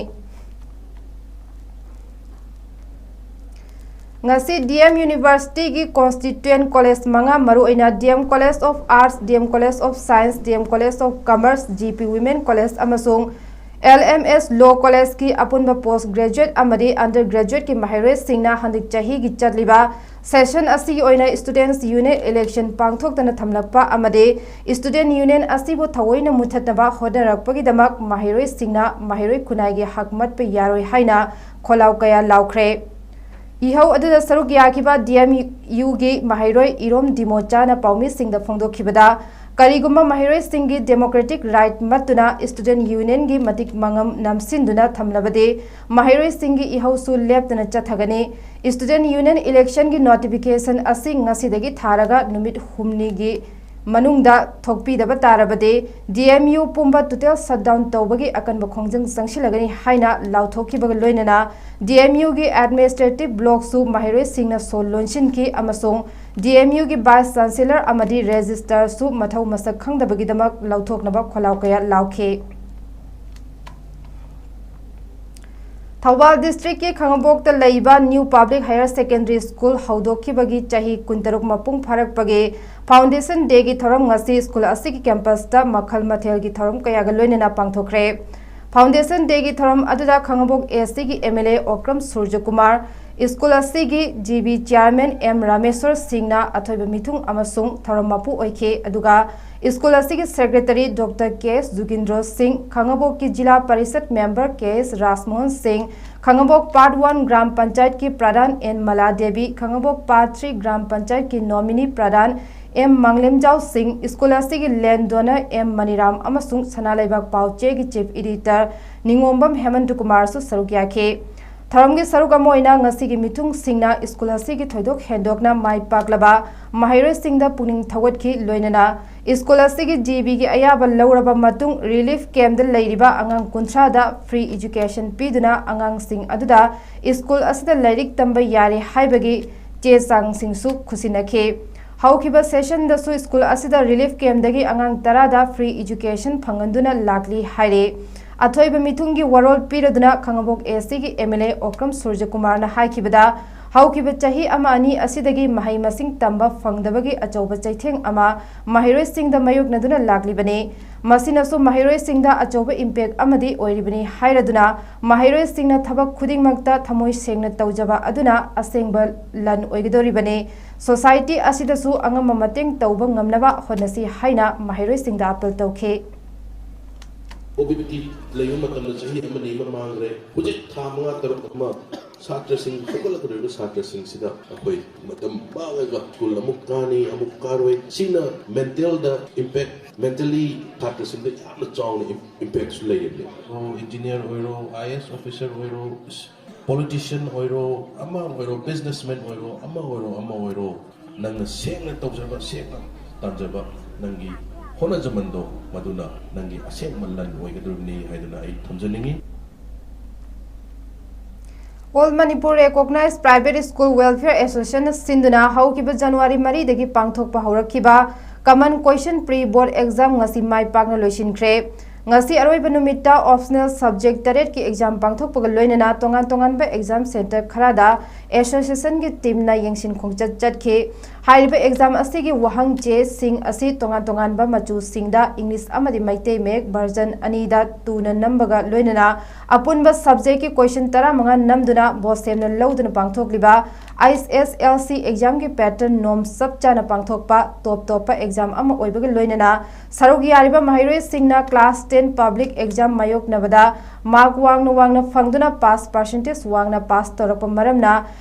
ꯉꯁꯤ ꯗꯤ ꯑꯦꯝ ꯌꯨꯅꯤꯚꯔꯁꯤꯇꯤꯒꯤ ꯀꯣꯟꯁꯇꯤꯇ꯭ꯌꯨꯌꯦꯟ ꯀꯣꯂꯦꯖ ꯃꯉꯥ, ꯃꯔꯨꯑꯣꯏꯅ D M college of arts, D M college of science, D M college of commerce, G P women college ꯑꯃꯁꯨꯡ ꯑꯦꯜ ꯑꯦꯝ ꯑꯦꯁ ꯂꯣ ꯀꯣꯂꯦꯖꯀꯤ ꯑꯄꯨꯟꯕ ꯄꯣꯁ ꯒ꯭ꯔꯦꯖꯨꯑꯦꯠ ꯑꯃꯗꯤ ꯑꯟꯗꯔ ꯒ꯭ꯔꯦꯖꯨꯑꯦꯠꯀꯤ ꯃꯍꯩꯔꯣꯏꯁꯤꯡꯅ ꯍꯟꯗꯛ ꯆꯍꯤꯒꯤ ꯆꯠꯂꯤꯕ ꯁꯦꯁꯟ ꯑꯁꯤꯒꯤ ꯑꯣꯏꯅ ꯁ꯭ꯇꯨꯗꯦꯟꯠꯁ ꯌꯨꯅꯤꯌꯟ ꯏꯂꯦꯛꯁꯟ ꯄꯥꯡꯊꯣꯛꯇꯅ ꯊꯝꯂꯛꯄ ꯑꯃꯗꯤ ꯁ꯭ꯇꯨꯗꯦꯟꯠ ꯌꯨꯅꯤꯌꯟ ꯑꯁꯤꯕꯨ ꯊꯑꯣꯏꯅ ꯃꯨꯊꯠꯅꯕ ꯍꯣꯠꯅꯔꯛꯄꯒꯤꯗꯃꯛ ꯃꯍꯩꯔꯣꯏꯁꯤꯡꯅ ꯃꯍꯩꯔꯣꯏ ꯈꯨꯟꯅꯥꯏꯒꯤ ꯍꯛ ꯃꯠꯄ ꯌꯥꯔꯣꯏ ꯍꯥꯏꯅ ꯈꯣꯜꯂꯥꯎ ꯀꯌꯥ ꯂꯥꯎꯈ꯭ꯔꯦ꯫ ꯏꯍꯧ ꯑꯗꯨꯗ ꯁꯔꯨꯛ ꯌꯥꯈꯤꯕ ꯗꯤ ꯑꯦꯝ ꯌꯨꯒꯤ ꯃꯍꯩꯔꯣꯏ ꯏꯔꯣꯝ ꯗꯤꯃꯣꯆꯥꯅ ꯄꯥꯎꯃꯤꯁꯤꯡꯗ ꯐꯣꯡꯗꯣꯛꯈꯤꯕꯗ, ꯀꯔꯤꯒꯨꯝꯕ ꯃꯍꯩꯔꯣꯏꯁꯤꯡꯒꯤ ꯗꯦꯃꯣꯀ꯭ꯔꯦꯇꯤꯛ ꯔꯥꯏꯠ ꯃꯠꯇꯨꯅ ꯁ꯭ꯇꯨꯗꯦꯟꯠ ꯌꯨꯅꯤꯌꯟꯒꯤ ꯃꯇꯤꯛ ꯃꯉꯝ ꯅꯝꯁꯤꯟꯗꯨꯅ ꯊꯝꯂꯕꯗꯤ, ꯃꯍꯩꯔꯣꯏꯁꯤꯡꯒꯤ ꯏꯍꯧꯁꯨ ꯂꯦꯞꯇꯅ ꯆꯠꯊꯒꯅꯤ꯫ ꯁ꯭ꯇꯨꯗꯦꯟꯠ ꯌꯨꯅꯤꯌꯟ ꯏꯂꯦꯛꯁꯟꯒꯤ ꯅꯣꯇꯤꯐꯤꯀꯦꯁꯟ ꯑꯁꯤ ꯉꯁꯤꯗꯒꯤ ꯊꯥꯔꯒ ꯅꯨꯃꯤꯠ ꯍꯨꯝꯅꯤꯒꯤ ꯃꯅꯨꯡꯗ ꯊꯣꯛꯄꯤꯗꯕ ꯇꯥꯔꯕꯗꯤ, ꯗꯤ ꯑꯦꯝ ꯌꯨ ꯄꯨꯝꯕ ꯇꯣꯇꯦꯜ ꯁꯠꯗꯥꯎꯟ ꯇꯧꯕꯒꯤ ꯑꯀꯟꯕ ꯈꯣꯡꯖꯪ ꯆꯪꯁꯤꯜꯂꯒꯅꯤ ꯍꯥꯏꯅ ꯂꯥꯎꯊꯣꯛꯈꯤꯕꯒ ꯂꯣꯏꯅꯅ, ꯗꯤ ꯑꯦꯝ ꯌꯨꯒꯤ ꯑꯦꯗꯃꯤꯅꯤꯁꯇ꯭ꯔꯦꯇꯤꯚ ꯕ꯭ꯂꯣꯛꯁꯨ ꯃꯍꯩꯔꯣꯏꯁꯤꯡꯅ ꯁꯣ ꯂꯣꯟꯁꯤꯟꯈꯤ ꯑꯃꯁꯨꯡ ꯗꯤ ꯑꯦꯝ ꯌꯨꯒꯤ ꯚꯥꯏꯁ ꯆꯥꯟꯁꯦꯂꯔ ꯑꯃꯗꯤ ꯔꯦꯖꯤꯁꯇ꯭ꯔꯥꯔꯁꯨ ꯃꯊꯧ ꯃꯁꯛ ꯈꯪꯗꯕꯒꯤꯗꯃꯛ ꯂꯧꯊꯣꯛꯅꯕ ꯈꯣꯜꯂꯥꯎ ꯀꯌꯥ ꯂꯥꯎꯈꯤ꯫ ꯊꯧꯕꯥꯜ ꯗꯤꯁꯇ꯭ꯔꯤꯛꯀꯤ ꯈꯥꯉꯕꯣꯛꯇ ꯂꯩꯕ new public higher secondary school ꯍꯧꯗꯣꯛꯈꯤꯕꯒꯤ ꯆꯍꯤ ꯀꯨꯟꯇꯔꯨꯛ ꯃꯄꯨꯡ ꯐꯥꯔꯛꯄꯒꯤ ꯐꯥꯎꯟꯗꯦꯁꯟ ꯗꯦꯒꯤ ꯊꯧꯔꯝ ꯉꯁꯤ ꯁ꯭ꯀꯨꯜ ꯑꯁꯤꯒꯤ ꯀꯦꯝꯄꯁꯇ ꯃꯈꯜ ꯃꯊꯦꯜꯒꯤ ꯊꯧꯔꯝ ꯀꯌꯥꯒ ꯂꯣꯏꯅꯅ ꯄꯥꯡꯊꯣꯛꯈ꯭ꯔꯦ꯫ ꯐꯥꯎꯟꯗꯦꯁꯟ ꯗꯦꯒꯤ ꯊꯧꯔꯝ ꯑꯗꯨꯗ ꯈꯥꯉꯕꯣꯛ ꯑꯦꯁ ꯁꯤꯒꯤ M L A Okram Surajkumar, school ꯑꯁꯤꯒꯤ G B chairman M Rameshwar ꯁꯤꯡꯅ ꯑꯊꯣꯏꯕ ꯃꯤꯊꯨꯡ ꯑꯃꯁꯨꯡ ꯊꯧꯔꯝ ꯃꯄꯨ ꯑꯣꯏꯈꯤ꯫ ꯑꯗꯨꯒ ꯁ꯭ꯀꯨꯜ ꯑꯁꯤꯒꯤ ꯁꯦꯀ꯭ꯔꯦꯇꯔꯤ ꯗꯣꯛꯇꯔ ꯀꯦ ꯑꯦꯁ ꯖꯨꯒꯤꯟꯗ꯭ꯔꯣ ꯁꯤꯡ, ꯈꯥꯉꯕꯣꯛꯀꯤ ꯖꯤꯂꯥ ꯄꯔꯤꯁꯠ ꯃꯦꯝꯕꯔ ꯀꯦ ꯑꯦꯁ ꯔꯥꯖꯃꯣꯍꯟ ꯁꯤꯡ, ꯈꯥꯉꯕꯣꯛ ꯄꯥꯔꯠ ꯋꯥꯟ ꯒ꯭ꯔꯥꯝ ꯄꯟꯆꯥꯌꯠꯀꯤ ꯄ꯭ꯔꯙꯥꯟ N Mala Devi, Khangabok part three ꯒ꯭ꯔꯥꯝ ꯄꯟꯆꯥꯌꯠꯀꯤ ꯅꯣꯃꯤꯅꯤ ꯄ꯭ꯔꯙꯥꯟ ꯑꯦꯝ ꯃꯥꯡꯂꯦꯝꯖꯥꯎ ꯁꯤꯡ, ꯁ꯭ꯀꯨꯜ ꯑꯁꯤꯒꯤ ꯂꯦꯟ ꯗꯣꯅꯔ ꯑꯦꯝ ꯃꯅꯤꯔꯥꯝ ꯑꯃꯁꯨꯡ ꯁꯅꯥ ꯂꯩꯕꯥꯛ ꯄꯥꯎꯆꯦꯒꯤ ꯆꯤꯐ ꯏꯗꯤꯇꯔ ꯅꯤꯉꯣꯝꯕꯝ ꯍꯦꯃꯟꯇ ꯀꯨꯃꯥꯔꯁꯨ ꯁꯔꯨꯛ ꯌꯥꯈꯤ꯫ ꯊꯧꯔꯝꯒꯤ ꯁꯔꯨꯛ ꯑꯃ ꯑꯣꯏꯅ ꯉꯁꯤꯒꯤ ꯃꯤꯊꯨꯡꯁꯤꯡꯅ ꯁ꯭ꯀꯨꯜ ꯑꯁꯤꯒꯤ ꯊꯣꯏꯗꯣꯛ ꯍꯦꯟꯗꯣꯛꯅ ꯃꯥꯏ ꯄꯥꯛꯂꯕ ꯃꯍꯩꯔꯣꯏꯁꯤꯡꯗ ꯄꯨꯛꯅꯤꯡ ꯊꯧꯒꯠꯈꯤ꯫ ꯂꯣꯏꯅꯅ ꯁ꯭ꯀꯨꯜ ꯑꯁꯤꯒꯤ ꯖꯤ ꯕꯤꯒꯤ ꯑꯌꯥꯕ ꯂꯧꯔꯕ ꯃꯇꯨꯡ ꯔꯤꯂꯤꯐ ꯀꯦꯝꯞꯇ ꯂꯩꯔꯤꯕ ꯑꯉꯥꯡ ꯀꯨꯟꯊ꯭ꯔꯥꯗ ꯐ꯭ꯔꯤ ꯑꯦꯖꯨꯀꯦꯁꯟ ꯄꯤꯗꯨꯅ ꯑꯉꯥꯡꯁꯤꯡ ꯑꯗꯨꯗ ꯁ꯭ꯀꯨꯜ ꯑꯁꯤꯗ ꯂꯥꯏꯔꯤꯛ ꯇꯝꯕ ꯌꯥꯔꯦ ꯍꯥꯏꯕꯒꯤ ꯆꯦ ꯆꯥꯡꯁꯤꯡꯁꯨ ꯈꯨꯠꯁꯤꯟꯅꯈꯤ꯫ ꯍꯧꯈꯤꯕ ꯁꯦꯁꯟꯗꯁꯨ ꯁ꯭ꯀꯨꯜ ꯑꯁꯤꯗ ꯔꯤꯂꯤꯐ ꯀꯦꯝꯞꯇꯒꯤ ꯑꯉꯥꯡ ꯇꯔꯥꯗ ꯐ꯭ꯔꯤ ꯑꯦꯖꯨꯀꯦꯁꯟ ꯐꯪꯍꯟꯗꯨꯅ ꯂꯥꯛꯂꯤ ꯍꯥꯏꯔꯤ꯫ ꯑꯊꯣꯏꯕ ꯃꯤꯊꯨꯡꯒꯤ ꯋꯥꯔꯣꯜ ꯄꯤꯔꯗꯨꯅ ꯈꯥꯉꯕꯣꯛ ꯑꯦꯁ ꯁꯤꯒꯤ ꯑꯦꯝ ꯑꯦꯜ ꯑꯦ ꯑꯣꯀ꯭ꯔꯝ ꯁꯨꯔꯖꯀꯨꯃꯥꯔꯅ ꯍꯥꯏꯈꯤꯕꯗ, ꯍꯧꯈꯤꯕ ꯆꯍꯤ ꯑꯃ ꯑꯅꯤ ꯑꯁꯤꯗꯒꯤ ꯃꯍꯩ ꯃꯁꯤꯡ ꯇꯝꯕ ꯐꯪꯗꯕꯒꯤ ꯑꯆꯧꯕ ꯆꯩꯊꯦꯡ ꯑꯃ ꯃꯍꯩꯔꯣꯏꯁꯤꯡꯗ ꯃꯥꯌꯣꯛꯅꯗꯨꯅ ꯂꯥꯛꯂꯤꯕꯅꯤ꯫ ꯃꯁꯤꯅꯁꯨ ꯃꯍꯩꯔꯣꯏꯁꯤꯡꯗ ꯑꯆꯧꯕ ꯏꯝꯄꯦꯛ ꯑꯃꯗꯤ ꯑꯣꯏꯔꯤꯕꯅꯤ ꯍꯥꯏꯔꯗꯨꯅ, ꯃꯍꯩꯔꯣꯏꯁꯤꯡꯅ ꯊꯕꯛ ꯈꯨꯗꯤꯡꯃꯛꯇ ꯊꯃꯣꯏ ꯁꯦꯡꯅ ꯇꯧꯖꯕ ꯑꯗꯨꯅ ꯑꯁꯦꯡꯕ ꯂꯟ ꯑꯣꯏꯒꯗꯧꯔꯤꯕꯅꯤ꯫ ꯁꯣꯁꯥꯏꯇꯤ ꯑꯁꯤꯗꯁꯨ ꯑꯉꯝꯕ ꯃꯇꯦꯡ ꯇꯧꯕ ꯉꯝꯅꯕ ꯍꯣꯠꯅꯁꯤ ꯍꯥꯏꯅ ꯃꯍꯩꯔꯣꯏꯁꯤꯡꯗ ꯑꯥꯄꯤꯜ ꯇꯧꯈꯤ꯫ ꯀꯣꯚꯤꯗꯀꯤ ꯂꯩꯕ ꯃꯇꯝꯗ ꯆꯍꯤ ꯑꯃ ꯑꯅꯤ ꯑꯃ ꯃꯥꯡꯈ꯭ꯔꯦ꯫ ꯍꯧꯖꯤꯛ ꯊꯥ ꯃꯉꯥ ꯇꯔꯨꯛ ꯑꯃ ꯁꯥꯇ꯭ꯔꯁꯤꯡ, ꯍꯧꯒꯠꯂꯛꯀꯗꯧꯔꯤꯕ ꯁꯥꯇ꯭ꯔꯁꯤꯡꯁꯤꯗ ꯑꯩꯈꯣꯏ ꯃꯇꯝ ꯃꯥꯡꯉꯒ ꯁ꯭ꯀꯨꯜ ꯑꯃꯨꯛ ꯀꯥꯅꯤ, ꯑꯃꯨꯛ ꯀꯥꯔꯣꯏ꯫ ꯁꯤꯅ ꯃꯦꯟꯇꯦꯜꯗ ꯏꯝꯄꯦꯛ, ꯃꯦꯟꯇꯦꯜꯂꯤ ꯁꯥꯇ꯭ꯔꯁꯤꯡꯗ ꯌꯥꯝꯅ ꯆꯥꯎꯅ ꯏꯝ-, ꯏꯝꯄꯦꯛꯁꯨ ꯂꯩꯔꯤꯕꯅꯤ꯫ ꯑꯣ, ꯏꯟꯖꯤꯅꯤꯌꯔ ꯑꯣꯏꯔꯣ, ꯑꯥꯏ ꯑꯦ ꯑꯦꯁ ꯑꯣꯐꯤꯁꯔ ꯑꯣꯏꯔꯣ, ꯄꯣꯂꯤꯇꯤꯁꯤꯌꯟ ꯑꯣꯏꯔꯣ, ꯑꯃ ꯑꯣꯏꯔꯣ, ꯕꯤꯖꯤꯅꯦꯁꯃꯦꯟ ꯑꯣꯏꯔꯣ, ꯑꯃ ꯑꯣꯏꯔꯣ, ꯑꯃ ꯑꯣꯏꯔꯣ, ꯅꯪꯅ ꯁꯦꯡꯅ ꯇꯧꯖꯕ, ꯁꯦꯡꯅ ꯇꯥꯟꯖꯕ, ꯅꯪꯒꯤ ꯍꯣꯠꯅꯖꯃꯟꯗꯣ ꯃꯗꯨꯅ ꯅꯪꯒꯤ ꯑꯁꯦꯡꯕ ꯂꯟ ꯑꯣꯏꯒꯗꯧꯔꯤꯕꯅꯤ ꯍꯥꯏꯗꯨꯅ ꯑꯩ ꯊꯝꯖꯅꯤꯡꯏ꯫ All Manipur Recognized Private School Welfare Association ꯅ ꯁꯤꯟꯗꯨꯅ ꯍꯧꯈꯤꯕ ꯖꯅꯋꯥꯔꯤ ꯃꯔꯤꯗꯒꯤ ꯄꯥꯡꯊꯣꯛꯄ ꯍꯧꯔꯛꯈꯤꯕ Common Question Pre Board Exam ꯉꯁꯤ ꯃꯥꯏ ꯄꯥꯛꯅ ꯂꯣꯏꯁꯤꯟꯈ꯭ꯔꯦ꯫ ꯉꯁꯤ ꯑꯔꯣꯏꯕ ꯅꯨꯃꯤꯠꯇ optional subject ꯇꯔꯦꯠꯀꯤ exam ꯄꯥꯡꯊꯣꯛꯄꯒ ꯂꯣꯏꯅꯅ ꯇꯣꯉꯥꯟ ꯇꯣꯉꯥꯟꯕ exam centre ꯈꯔꯗ associationꯒꯤ teamꯅ ꯌꯦꯡꯁꯤꯟ ꯈꯣꯡꯆꯠ ꯆꯠꯈꯤ꯫ ꯍꯥꯏꯔꯤꯕ exam ꯑꯁꯤꯒꯤ ꯋꯥꯍꯪ ꯆꯦꯁꯤꯡ ꯑꯁꯤ ꯇꯣꯉꯥꯟ ꯇꯣꯉꯥꯟꯕ ꯃꯆꯨꯁꯤꯡꯗ English ꯑꯃꯗꯤ ꯃꯩꯇꯩ ꯃꯌꯦꯛ version ꯑꯅꯤꯗ ꯇꯨꯅ ꯅꯝꯕꯒ ꯂꯣꯏꯅꯅ ꯑꯄꯨꯟꯕ subjectꯀꯤ question ꯇꯔꯥꯃꯉꯥ ꯅꯝꯗꯨꯅ ꯕꯣꯁꯦꯝꯅ ꯂꯧꯗꯨꯅ ꯄꯥꯡꯊꯣꯛꯂꯤꯕ I S S L C examꯒꯤ pattern norm ꯆꯞ ꯆꯥꯅ ꯄꯥꯡꯊꯣꯛꯄ ꯇꯣꯞ ꯇꯣꯞꯄ exam ꯑꯃ ꯑꯣꯏꯕꯒ ꯂꯣꯏꯅꯅ ꯁꯔꯨꯛ ꯌꯥꯔꯤꯕ ꯃꯍꯩꯔꯣꯏꯁꯤꯡꯅ class ten public exam ꯃꯥꯌꯣꯛꯅꯕꯗ mark ꯋꯥꯡꯅ ꯋꯥꯡꯅ ꯐꯪꯗꯨꯅ pass percentage ꯋꯥꯡꯅ pass ꯇꯧꯔꯛꯄ ꯃꯔꯝꯅ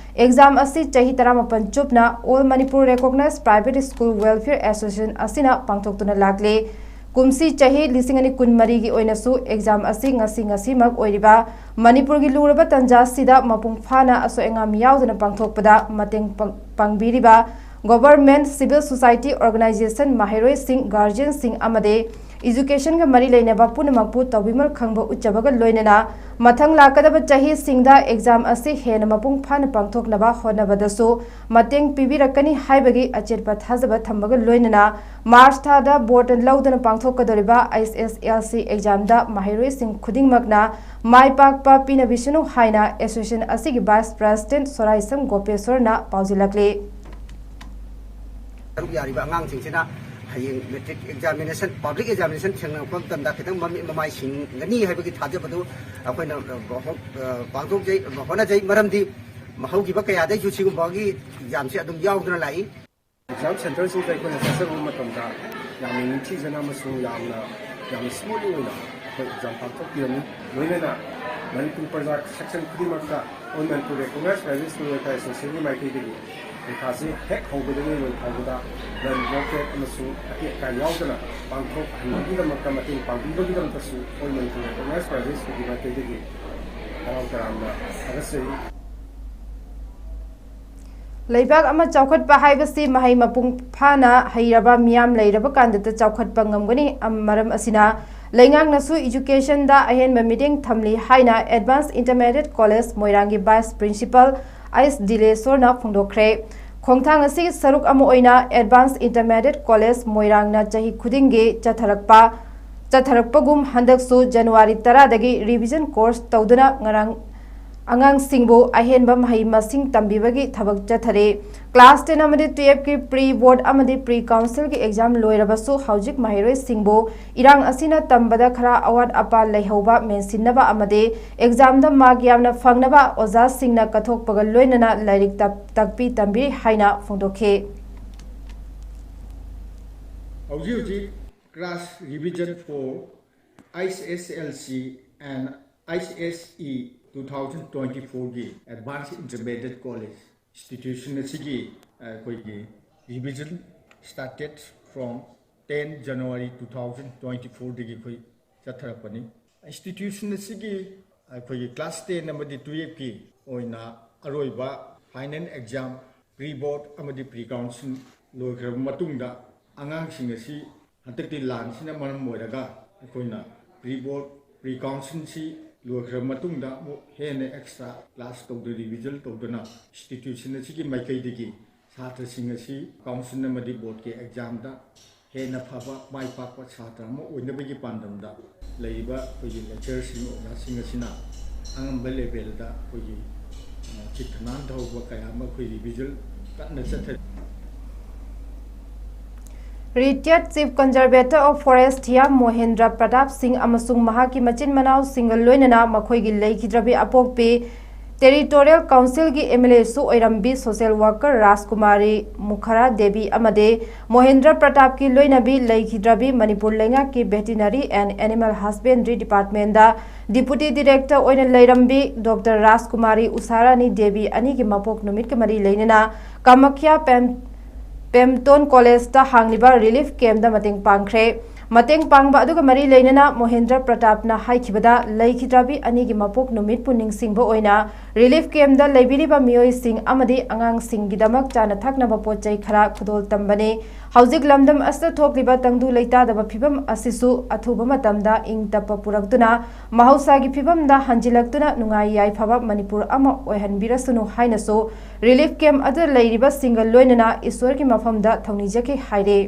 exam ꯑꯁꯤ ꯆꯍꯤ ꯇꯔꯥꯃꯥꯄꯟ ꯆꯨꯞꯅ All Manipur Recognized Private School Welfare Association ꯑꯁꯤꯅ ꯄꯥꯡꯊꯣꯛꯇꯨꯅ ꯂꯥꯛꯂꯤ꯫ ꯀꯨꯝꯁꯤ ꯆꯍꯤ ꯂꯤꯁꯤꯡ ꯑꯅꯤ ꯀꯨꯟꯃꯔꯤꯒꯤ ꯑꯣꯏꯅꯁꯨ exam ꯑꯁꯤ ꯉꯁꯤ ꯉꯁꯤꯃꯛ ꯑꯣꯏꯔꯤꯕ ꯃꯅꯤꯄꯨꯔꯒꯤ ꯂꯨꯔꯕ ꯇꯟꯖꯥꯁꯤꯗ ꯃꯄꯨꯡ ꯐꯥꯅ ꯑꯁꯣꯏ ꯑꯉꯥꯝ ꯌꯥꯎꯗꯅ ꯄꯥꯡꯊꯣꯛꯄꯗ ꯃꯇꯦꯡ ꯄꯥꯡ-, ꯄꯥꯡꯕꯤꯔꯤꯕ government, civil society organization, ꯃꯍꯩꯔꯣꯏꯁꯤꯡ, guardianꯁꯤꯡ ꯑꯃꯗꯤ educationꯒ ꯃꯔꯤ ꯂꯩꯅꯕ ꯄꯨꯝꯅꯃꯛꯄꯨ ꯇꯧꯕꯤꯃꯜ ꯈꯪꯕ ꯎꯠꯆꯕꯒ ꯂꯣꯏꯅꯅ ꯃꯊꯪ ꯂꯥꯛꯀꯗꯕ ꯆꯍꯤꯁꯤꯡꯗ exam ꯑꯁꯤ ꯍꯦꯟꯅ ꯃꯄꯨꯡ ꯐꯥꯅ ꯄꯥꯡꯊꯣꯛꯅꯕ ꯍꯣꯠꯅꯕꯗꯁꯨ ꯃꯇꯦꯡ ꯄꯤꯕꯤꯔꯛꯀꯅꯤ ꯍꯥꯏꯕꯒꯤ ꯑꯆꯦꯠꯄ ꯊꯥꯖꯕ ꯊꯝꯕꯒ ꯂꯣꯏꯅꯅ March ꯊꯥꯗ ꯕꯣꯔꯗ ꯂꯧꯗꯨꯅ ꯄꯥꯡꯊꯣꯛꯀꯗꯧꯔꯤꯕ I S S L C examꯗ ꯃꯍꯩꯔꯣꯏꯁꯤꯡ ꯈꯨꯗꯤꯡꯃꯛꯅ ꯃꯥꯏ ꯄꯥꯛꯄ ꯄꯤꯅꯕꯤꯁꯅꯨ ꯍꯥꯏꯅ association ꯑꯁꯤꯒꯤ vice president ꯁꯣꯔꯥꯏꯁꯝ ꯒꯣꯄꯦꯁꯣꯔꯅ ꯄꯥꯎꯖꯦꯜꯂꯛꯂꯤ꯫ ꯁꯔꯨꯛ ꯌꯥꯔꯤꯕ ꯑꯉꯥꯡꯁꯤꯡꯁꯤꯅ ꯍꯌꯦꯡ matric examination, public examination ꯊꯦꯡꯅꯔꯛꯄ ꯃꯇꯝꯗ ꯈꯤꯇꯪ ꯃꯃꯤꯠ ꯃꯃꯥꯏ ꯁꯤꯡꯒꯅꯤ ꯍꯥꯏꯕꯒꯤ ꯊꯥꯖꯕꯗꯨ ꯑꯩꯈꯣꯏꯅ, ꯑ, ꯍꯣ-, ꯑ, ꯄꯥꯡꯊꯣꯛꯆꯩ, ꯍꯣꯠꯅꯖꯩ꯫ ꯃꯔꯝꯗꯤ ꯍꯧꯈꯤꯕ ꯀꯌꯥꯗꯩꯁꯨ ꯁꯤꯒꯨꯝꯕꯒꯤ examꯁꯦ ꯑꯗꯨꯝ ꯌꯥꯎꯗꯨꯅ ꯂꯥꯛꯏ꯫ Exam centreꯁꯤꯡꯗ ꯑꯩꯈꯣꯏꯅ ꯆꯠꯆꯔꯨꯕ ꯃꯇꯝꯗ ꯌꯥꯝꯅ ꯅꯤꯡꯊꯤꯖꯅ ꯑꯃꯁꯨꯡ ꯌꯥꯝꯅ, ꯌꯥꯝꯅ smoothly ꯑꯣꯏꯅ ꯑꯩꯈꯣꯏ exam ꯄꯥꯡꯊꯣꯛꯄꯤꯔꯝꯃꯤ꯫ ꯂꯣꯏꯅꯅ ꯃꯅꯤꯄꯨꯔ ꯄ꯭ꯔꯖꯥ section ꯈꯨꯗꯤꯡꯃꯛꯇ All Manipur Recognized Private School Welfare Associationꯒꯤ ꯃꯥꯏꯀꯩꯗꯒꯤ ꯄꯔꯤꯈꯥꯁꯤ ꯍꯦꯛ ꯍꯧꯕꯗꯒꯤ ꯂꯣꯏ ꯐꯥꯎꯕꯗ gun blockade ꯑꯃꯁꯨꯡ ꯑꯇꯦꯛ ꯑꯀꯥꯏ ꯌꯥꯎꯗꯅ ꯄꯥꯡꯊꯣꯛꯍꯟꯕꯒꯤꯗꯃꯛꯇ ꯃꯇꯦꯡ ꯄꯥꯡꯕꯤꯕꯒꯤꯗꯃꯛꯇꯁꯨ All Manipur Recognized Private Schoolꯒꯤ ꯃꯥꯏꯀꯩꯗꯒꯤ ꯍꯔꯥꯎ ꯇꯌꯥꯝꯅ ꯊꯥꯒꯠꯆꯔꯤ꯫ ꯂꯩꯕꯥꯛ ꯑꯃ ꯆꯥꯎꯈꯠꯄ ꯍꯥꯏꯕꯁꯤ ꯃꯍꯩ ꯃꯄꯨꯡ ꯐꯥꯅ ꯍꯩꯔꯕ ꯃꯤꯌꯥꯝ ꯂꯩꯔꯕ ꯀꯥꯟꯗꯇ ꯆꯥꯎꯈꯠꯄ ꯉꯝꯒꯅꯤ꯫ ꯑꯝ-, ꯃꯔꯝ ꯑꯁꯤꯅ ꯂꯩꯉꯥꯛꯅꯁꯨ educationꯗ ꯑꯍꯦꯟꯕ ꯃꯤꯠꯌꯦꯡ ꯊꯝꯂꯤ ꯍꯥꯏꯅ Advanced Intermediate College ꯃꯣꯏꯔꯥꯡꯒꯤ vice principal ꯑꯩꯁ ꯗꯤꯂꯦꯁꯣꯔꯅ ꯐꯣꯡꯗꯣꯛꯈ꯭ꯔꯦ꯫ ꯈꯣꯡꯊꯥꯡ ꯑꯁꯤꯒꯤ ꯁꯔꯨꯛ ꯑꯃ ꯑꯣꯏꯅ Advanced Intermediate College ꯃꯣꯏꯔꯥꯡꯅ ꯆꯍꯤ ꯈꯨꯗꯤꯡꯒꯤ ꯆꯠꯊꯔꯛꯄ ꯆꯠꯊꯔꯛꯄꯒꯨꯝ ꯍꯟꯗꯛꯁꯨ ꯖꯅꯋꯥꯔꯤ ꯇꯔꯥꯗꯒꯤ revision course ꯇꯧꯗꯨꯅ ꯉꯔꯥꯡ ꯑꯉꯥꯡꯁꯤꯡꯕꯨ ꯑꯍꯦꯟꯕ ꯃꯍꯩ ꯃꯁꯤꯡ ꯇꯝꯕꯤꯕꯒꯤ ꯊꯕꯛ ꯆꯠꯊꯔꯤ꯫ Class ten ꯑꯃꯗꯤ twelve ꯀꯤ pre board ꯑꯃꯗꯤ pre council ꯒꯤ exam ꯂꯣꯏꯔꯕꯁꯨ ꯍꯧꯖꯤꯛ ꯃꯍꯩꯔꯣꯏꯁꯤꯡꯕꯨ ꯏꯔꯥꯡ ꯑꯁꯤꯅ ꯇꯝꯕꯗ ꯈꯔ ꯑꯋꯥꯠ ꯑꯄꯥ ꯂꯩꯍꯧꯕ ꯃꯦꯟꯁꯤꯟꯅꯕ ꯑꯃꯗꯤ exam ꯗ mark ꯌꯥꯝꯅ ꯐꯪꯅꯕ ꯑꯣꯖꯥꯁꯤꯡꯅ ꯀꯠꯊꯣꯛꯄꯒ ꯂꯣꯏꯅꯅ ꯂꯥꯏꯔꯤꯛ ꯇꯞ-, ꯇꯥꯛꯄꯤ ꯇꯝꯕꯤꯔꯤ ꯍꯥꯏꯅ ꯐꯣꯡꯗꯣꯛꯈꯤ꯫ ꯍꯧꯖꯤꯛ ꯍꯧꯖꯤꯛ class revision for H S L C and H S E two thousand twenty-four ꯒꯤ Advanced Intermediate College institution ꯑꯁꯤꯒꯤ ꯑꯩꯈꯣꯏꯒꯤ revision started from ten January two thousand twenty-four ꯗꯒꯤ ꯑꯩꯈꯣꯏ ꯆꯠꯊꯔꯛꯄꯅꯤ꯫ Institution ꯑꯁꯤꯒꯤ ꯑꯩꯈꯣꯏꯒꯤ class ten ꯑꯃꯗꯤ twelve ꯀꯤ ꯑꯣꯏꯅ ꯑꯔꯣꯏꯕ final exam, pre board ꯑꯃꯗꯤ pre council ꯂꯣꯏꯈ꯭ꯔꯕ ꯃꯇꯨꯡꯗ ꯑꯉꯥꯡꯁꯤꯡ ꯑꯁꯤ ꯍꯟꯗꯛꯇꯤ ꯂꯥꯟꯁꯤꯅ ꯃꯔꯝ ꯑꯣꯏꯔꯒ ꯑꯩꯈꯣꯏꯅ pre board, pre council ꯁꯤ ꯂꯣꯏꯈ꯭ꯔꯕ ꯃꯇꯨꯡꯗ ꯑꯃꯨꯛ ꯍꯦꯟꯅ extra class ꯇꯧꯗꯨꯅ, revision ꯇꯧꯗꯨꯅ institution ꯑꯁꯤꯒꯤ ꯃꯥꯏꯀꯩꯗꯒꯤ ꯁꯥꯇ꯭ꯔꯁꯤꯡ ꯑꯁꯤ council ꯑꯃꯗꯤ board ꯀꯤ exam ꯗ ꯍꯦꯟꯅ ꯐꯕ, ꯃꯥꯏ ꯄꯥꯛꯄ ꯁꯥꯇ꯭ꯔ ꯑꯃ ꯑꯣꯏꯅꯕꯒꯤ ꯄꯥꯟꯗꯝꯗ ꯂꯩꯔꯤꯕ ꯑꯩꯈꯣꯏꯒꯤ lecturer ꯁꯤꯡ, ꯑꯣꯖꯥꯁꯤꯡ ꯑꯁꯤꯅ ꯑꯉꯝꯕ level ꯗ ꯑꯩꯈꯣꯏꯒꯤ, ꯑ, ꯆꯤꯠ ꯊꯅꯥꯟ ꯊꯧꯕ ꯀꯌꯥ ꯑꯃ ꯑꯩꯈꯣꯏ revision ꯀꯟꯅ ꯆꯠꯊꯔꯤ꯫ Retired Chief Conservator of Forest ꯊꯤꯌꯥꯝ ꯃꯣꯍꯦꯟꯗ꯭ꯔ ꯄ꯭ꯔꯇꯥꯞ ꯁꯤꯡ ꯑꯃꯁꯨꯡ ꯃꯍꯥꯛꯀꯤ ꯃꯆꯤꯟ ꯃꯅꯥꯎꯁꯤꯡꯒ ꯂꯣꯏꯅꯅ ꯃꯈꯣꯏꯒꯤ ꯂꯩꯈꯤꯗ꯭ꯔꯕꯤ ꯑꯄꯣꯛꯄꯤ Territorial Council ꯒꯤ M L A ꯁꯨ ꯑꯣꯏꯔꯝꯕꯤ social worker ꯔꯥꯖꯀꯨꯃꯥꯔꯤ ꯃꯨꯈꯔꯥ ꯗꯦꯕꯤ ꯑꯃꯗꯤ ꯃꯣꯍꯦꯟꯗ꯭ꯔ ꯄ꯭ꯔꯇꯥꯞꯀꯤ ꯂꯣꯏꯅꯕꯤ ꯂꯩꯈꯤꯗ꯭ꯔꯕꯤ ꯃꯅꯤꯄꯨꯔ ꯂꯩꯉꯥꯛꯀꯤ Veterinary and Animal Husbandry Department the Deputy Director ꯑꯣꯏꯅ ꯂꯩꯔꯝꯕꯤ Doctor ꯔꯥꯖꯀꯨꯃꯥꯔꯤ ꯎꯁꯥꯔꯥꯅꯤ ꯗꯦꯕꯤ ꯑꯅꯤꯒꯤ ꯃꯄꯣꯛ ꯅꯨꯃꯤꯠꯀ ꯃꯔꯤ ꯂꯩꯅꯅ ꯀꯃꯈ꯭ꯌꯥ ꯄꯦꯝ-, ꯄꯦꯝꯇꯣꯟ College ꯇ ꯍꯥꯡꯂꯤꯕ relief camp ꯗ ꯃꯇꯦꯡ ꯄꯥꯡꯈ꯭ꯔꯦ꯫ ꯃꯇꯦꯡ ꯄꯥꯡꯕ ꯑꯗꯨꯒ ꯃꯔꯤ ꯂꯩꯅꯅ ꯃꯣꯍꯦꯟꯗ꯭ꯔ ꯄ꯭ꯔꯇꯥꯞꯅ ꯍꯥꯏꯈꯤꯕꯗ, ꯂꯩꯈꯤꯗ꯭ꯔꯕꯤ ꯑꯅꯤꯒꯤ ꯃꯄꯣꯛ ꯅꯨꯃꯤꯠꯄꯨ ꯅꯤꯡꯁꯤꯡꯕ ꯑꯣꯏꯅ relief camp ꯗ ꯂꯩꯕꯤꯔꯤꯕ ꯃꯤꯑꯣꯏꯁꯤꯡ ꯑꯃꯗꯤ ꯑꯉꯥꯡꯁꯤꯡꯒꯤꯗꯃꯛ ꯆꯥꯅ ꯊꯛꯅꯕ ꯄꯣꯠ ꯆꯩ ꯈꯔ ꯈꯨꯗꯣꯜ ꯇꯝꯕꯅꯤ꯫ ꯍꯧꯖꯤꯛ ꯂꯝꯗꯝ ꯑꯁꯤꯗ ꯊꯣꯛꯂꯤꯕ ꯇꯪꯗꯨ ꯂꯩꯇꯥꯗꯕ ꯐꯤꯕꯝ ꯑꯁꯤꯁꯨ ꯑꯊꯨꯕ ꯃꯇꯝꯗ ꯏꯪ ꯇꯞꯄ ꯄꯨꯔꯛꯇꯨꯅ ꯃꯍꯧꯁꯥꯒꯤ ꯐꯤꯕꯝꯗ ꯍꯟꯖꯤꯜꯂꯛꯇꯨꯅ ꯅꯨꯡꯉꯥꯏ ꯌꯥꯏꯐꯕ ꯃꯅꯤꯄꯨꯔ ꯑꯃ ꯑꯣꯏꯍꯟꯕꯤꯔꯁꯅꯨ ꯍꯥꯏꯅꯁꯨ relief camp ꯑꯗꯨꯗ ꯂꯩꯔꯤꯕꯁꯤꯡꯒ ꯂꯣꯏꯅꯅ ꯏꯁ꯭ꯋꯔꯒꯤ ꯃꯐꯝꯗ ꯊꯧꯅꯤꯖꯈꯤ ꯍꯥꯏꯔꯤ꯫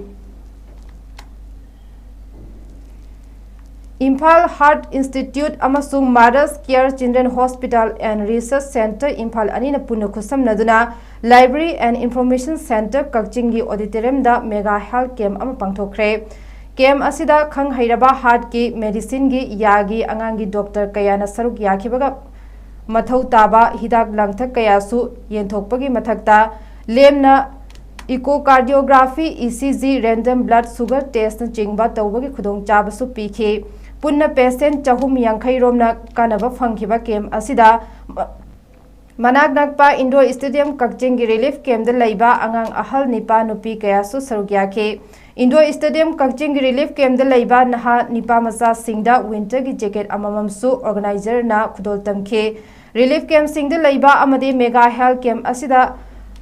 ꯏꯝꯐꯥꯜ ꯍꯥꯔꯠ ꯏꯟꯁꯇꯤꯇ꯭ꯌꯨꯠ ꯑꯃꯁꯨꯡ Mothers Care Children Hospital and Research Centre Imphal ꯑꯅꯤꯅ ꯄꯨꯟꯅ ꯈꯨꯠꯁꯝꯅꯗꯨꯅ Library and Information Centre ꯀꯛꯆꯤꯡꯒꯤ auditoriumꯗ mega health camp ꯑꯃ ꯄꯥꯡꯊꯣꯛꯈ꯭ꯔꯦ꯫ Camp ꯑꯁꯤꯗ ꯈꯪ ꯍꯩꯔꯕ heartꯀꯤ, medicineꯒꯤ, ꯌꯥꯒꯤ, ꯑꯉꯥꯡꯒꯤ doctor ꯀꯌꯥꯅ ꯁꯔꯨꯛ ꯌꯥꯈꯤꯕꯒ ꯃꯊꯧ ꯇꯥꯕ ꯍꯤꯗꯥꯛ ꯂꯥꯡꯊꯛ ꯀꯌꯥꯁꯨ ꯌꯦꯟꯊꯣꯛꯄꯒꯤ ꯃꯊꯛꯇ ꯂꯦꯝꯅ echocardiography, E C G, random blood sugar testꯅꯆꯤꯡꯕ ꯇꯧꯕꯒꯤ ꯈꯨꯗꯣꯡꯆꯥꯕꯁꯨ ꯄꯤꯈꯤ꯫ ꯄꯨꯟꯅ patient ꯆꯍꯨꯝ ꯌꯥꯡꯈꯩ ꯔꯣꯝꯅ ꯀꯥꯟꯅꯕ ꯐꯪꯈꯤꯕ camp ꯑꯁꯤꯗ ꯃꯅꯥꯛ ꯅꯛꯄ indoor stadium ꯀꯛꯆꯤꯡꯒꯤ relief campꯗ ꯂꯩꯕ ꯑꯉꯥꯡ ꯑꯍꯜ ꯅꯤꯄꯥ ꯅꯨꯄꯤ ꯀꯌꯥꯁꯨ ꯁꯔꯨꯛ ꯌꯥꯈꯤ꯫ Indoor stadium ꯀꯛꯆꯤꯡꯒꯤ relief campꯗ ꯂꯩꯕ ꯅꯍꯥ ꯅꯤꯄꯥ ꯃꯆꯥꯁꯤꯡꯗ winterꯒꯤ jacket ꯑꯃꯃꯝꯁꯨ organizerꯅ ꯈꯨꯗꯣꯜ ꯇꯝꯈꯤ꯫ Relief campꯁꯤꯡꯗ ꯂꯩꯕ ꯑꯃꯗꯤ mega health camp ꯑꯁꯤꯗ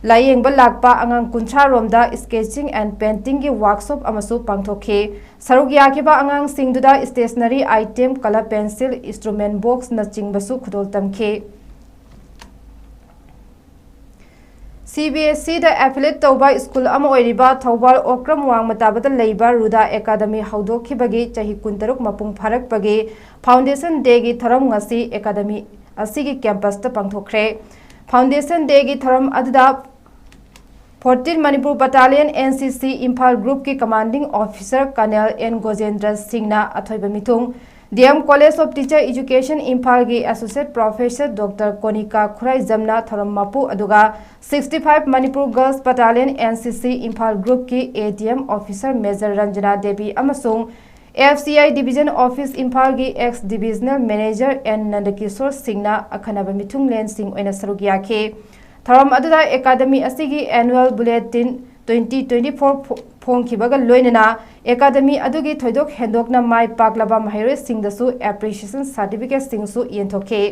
ꯂꯥꯌꯦꯡꯕ ꯂꯥꯛꯄ ꯑꯉꯥꯡ ꯀꯨꯟꯊ꯭ꯔꯥ ꯔꯣꯝꯗ sketching and paintingꯒꯤ workshop ꯑꯃꯁꯨ ꯄꯥꯡꯊꯣꯛꯈꯤ꯫ ꯁꯔꯨꯛ ꯌꯥꯈꯤꯕ ꯑꯉꯥꯡꯁꯤꯡꯗꯨꯗ stationery item, color pencil, instrument boxꯅꯆꯤꯡꯕꯁꯨ ꯈꯨꯗꯣꯜ ꯇꯝꯈꯤ꯫ C B S Eꯗ affiliate ꯇꯧꯕ ꯁ꯭ꯀꯨꯜ ꯑꯃ ꯑꯣꯏꯔꯤꯕ ꯊꯧꯕꯥꯜ ꯑꯣꯀ꯭ꯔꯝ ꯋꯥꯡꯃ ꯇꯥꯕꯗ ꯂꯩꯕ ꯔꯨꯗꯥ ꯑꯦꯀꯥꯗꯃꯤ ꯍꯧꯗꯣꯛꯈꯤꯕꯒꯤ ꯆꯍꯤ ꯀꯨꯟꯇꯔꯨꯛ ꯃꯄꯨꯡ ꯐꯥꯔꯛꯄꯒꯤ Foundation Dayꯒꯤ ꯊꯧꯔꯝ ꯉꯁꯤ ꯑꯦꯀꯥꯗꯃꯤ ꯑꯁꯤꯒꯤ campusꯇ ꯄꯥꯡꯊꯣꯛꯈ꯭ꯔꯦ꯫ Foundation Dayꯒꯤ ꯊꯧꯔꯝ ꯑꯗꯨꯗ fourteen Manipur Battalion N C C Imphal Groupꯀꯤ Commanding Officer Colonel N ꯒꯣꯖꯦꯟꯗ꯭ꯔ ꯁꯤꯡꯅ ꯑꯊꯣꯏꯕ ꯃꯤꯊꯨꯡ, D M College of Teacher Education ꯏꯝꯐꯥꯜꯒꯤ Associate Professor Doctor ꯀꯣꯅꯤꯀꯥ ꯈꯨꯔꯥꯏꯖꯝꯅ ꯊꯧꯔꯝ ꯃꯄꯨ, ꯑꯗꯨꯒ sixty five Manipur Girls Battalion N C C Imphal Groupꯀꯤ A D M Officer Major Ranjana Devi ꯑꯃꯁꯨꯡ F C I Division Office ꯏꯝꯐꯥꯜꯒꯤ ex Divisional Manager N ꯅꯟꯗꯀꯤꯁꯣꯔ ꯁꯤꯡꯅ ꯑꯈꯟꯅꯕ ꯃꯤꯊꯨꯡꯂꯦꯟꯁꯤꯡ ꯑꯣꯏꯅ ꯁꯔꯨꯛ ꯌꯥꯈꯤ꯫ ꯊꯧꯔꯝ ꯑꯗꯨꯗ ꯑꯦꯀꯥꯗꯃꯤ ꯑꯁꯤꯒꯤ Annual Bulletin twenty twenty-four ꯐꯣ-, ꯐꯣꯡꯈꯤꯕꯒ ꯂꯣꯏꯅꯅ ꯑꯦꯀꯥꯗꯃꯤ ꯑꯗꯨꯒꯤ ꯊꯣꯏꯗꯣꯛ ꯍꯦꯟꯗꯣꯛꯅ ꯃꯥꯏ ꯄꯥꯛꯂꯕ ꯃꯍꯩꯔꯣꯏꯁꯤꯡꯗꯁꯨ appreciation certificateꯁꯤꯡꯁꯨ ꯌꯦꯟꯊꯣꯛꯈꯤ꯫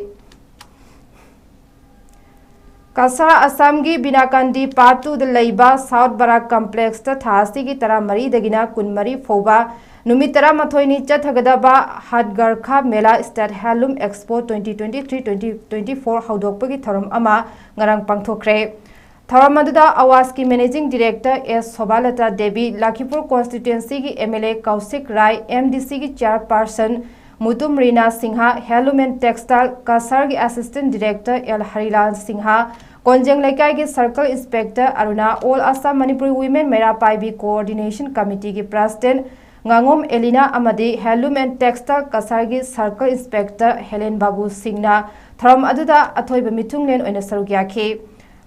ꯀꯁꯥ ꯑꯁꯥꯝꯒꯤ ꯕꯤꯅꯥꯀꯥꯟꯗꯤ Part twoꯗ ꯂꯩꯕ South Barak Complexꯇ ꯊꯥ ꯑꯁꯤꯒꯤ ꯇꯔꯥꯃꯔꯤꯗꯒꯤꯅ ꯀꯨꯟꯃꯔꯤ ꯐꯥꯎꯕ ꯅꯨꯃꯤꯠ ꯇꯔꯥꯃꯥꯊꯣꯏꯅꯤ ꯆꯠꯊꯒꯗꯕ Hatgarkha Mela State Handloom Expo twenty twenty-three twenty twenty-four ꯍꯧꯗꯣꯛꯄꯒꯤ ꯊꯧꯔꯝ ꯑꯃ ꯉꯔꯥꯡ ꯄꯥꯡꯊꯣꯛꯈ꯭ꯔꯦ꯫ ꯊꯧꯔꯝ ꯑꯗꯨꯗ ꯑꯋꯥꯁꯀꯤ Managing Director S ꯁꯣꯚꯥꯂꯇꯥ Devi, ꯂꯈꯤꯄꯨꯔ constituencyꯒꯤ MLA ꯀꯧꯁꯤꯛ Rai, MDCꯒꯤ Chairperson Mutum Rina Singh, Handloom and Textile ꯀꯁꯥꯔꯒꯤ Assistant Director L ꯍꯔꯤꯂꯥꯜ Singh, ꯀꯣꯟꯖꯦꯡ ꯂꯩꯀꯥꯏꯒꯤ Circle Inspector ꯑꯔꯨꯅꯥ, All Assam Manipuri Women ꯃꯩꯔꯥ ꯄꯥꯏꯕꯤ Coordination Committeeꯒꯤ President ꯉꯥꯉꯣꯝ ꯑꯦꯂꯤꯅꯥ ꯑꯃꯗꯤ Handloom and Textile ꯀꯁꯥꯔꯒꯤ Circle Inspector Helen Babu ꯁꯤꯡꯅ ꯊꯧꯔꯝ ꯑꯗꯨꯗ ꯑꯊꯣꯏꯕ ꯃꯤꯊꯨꯡꯂꯦꯟ ꯑꯣꯏꯅ ꯁꯔꯨꯛ ꯌꯥꯈꯤ꯫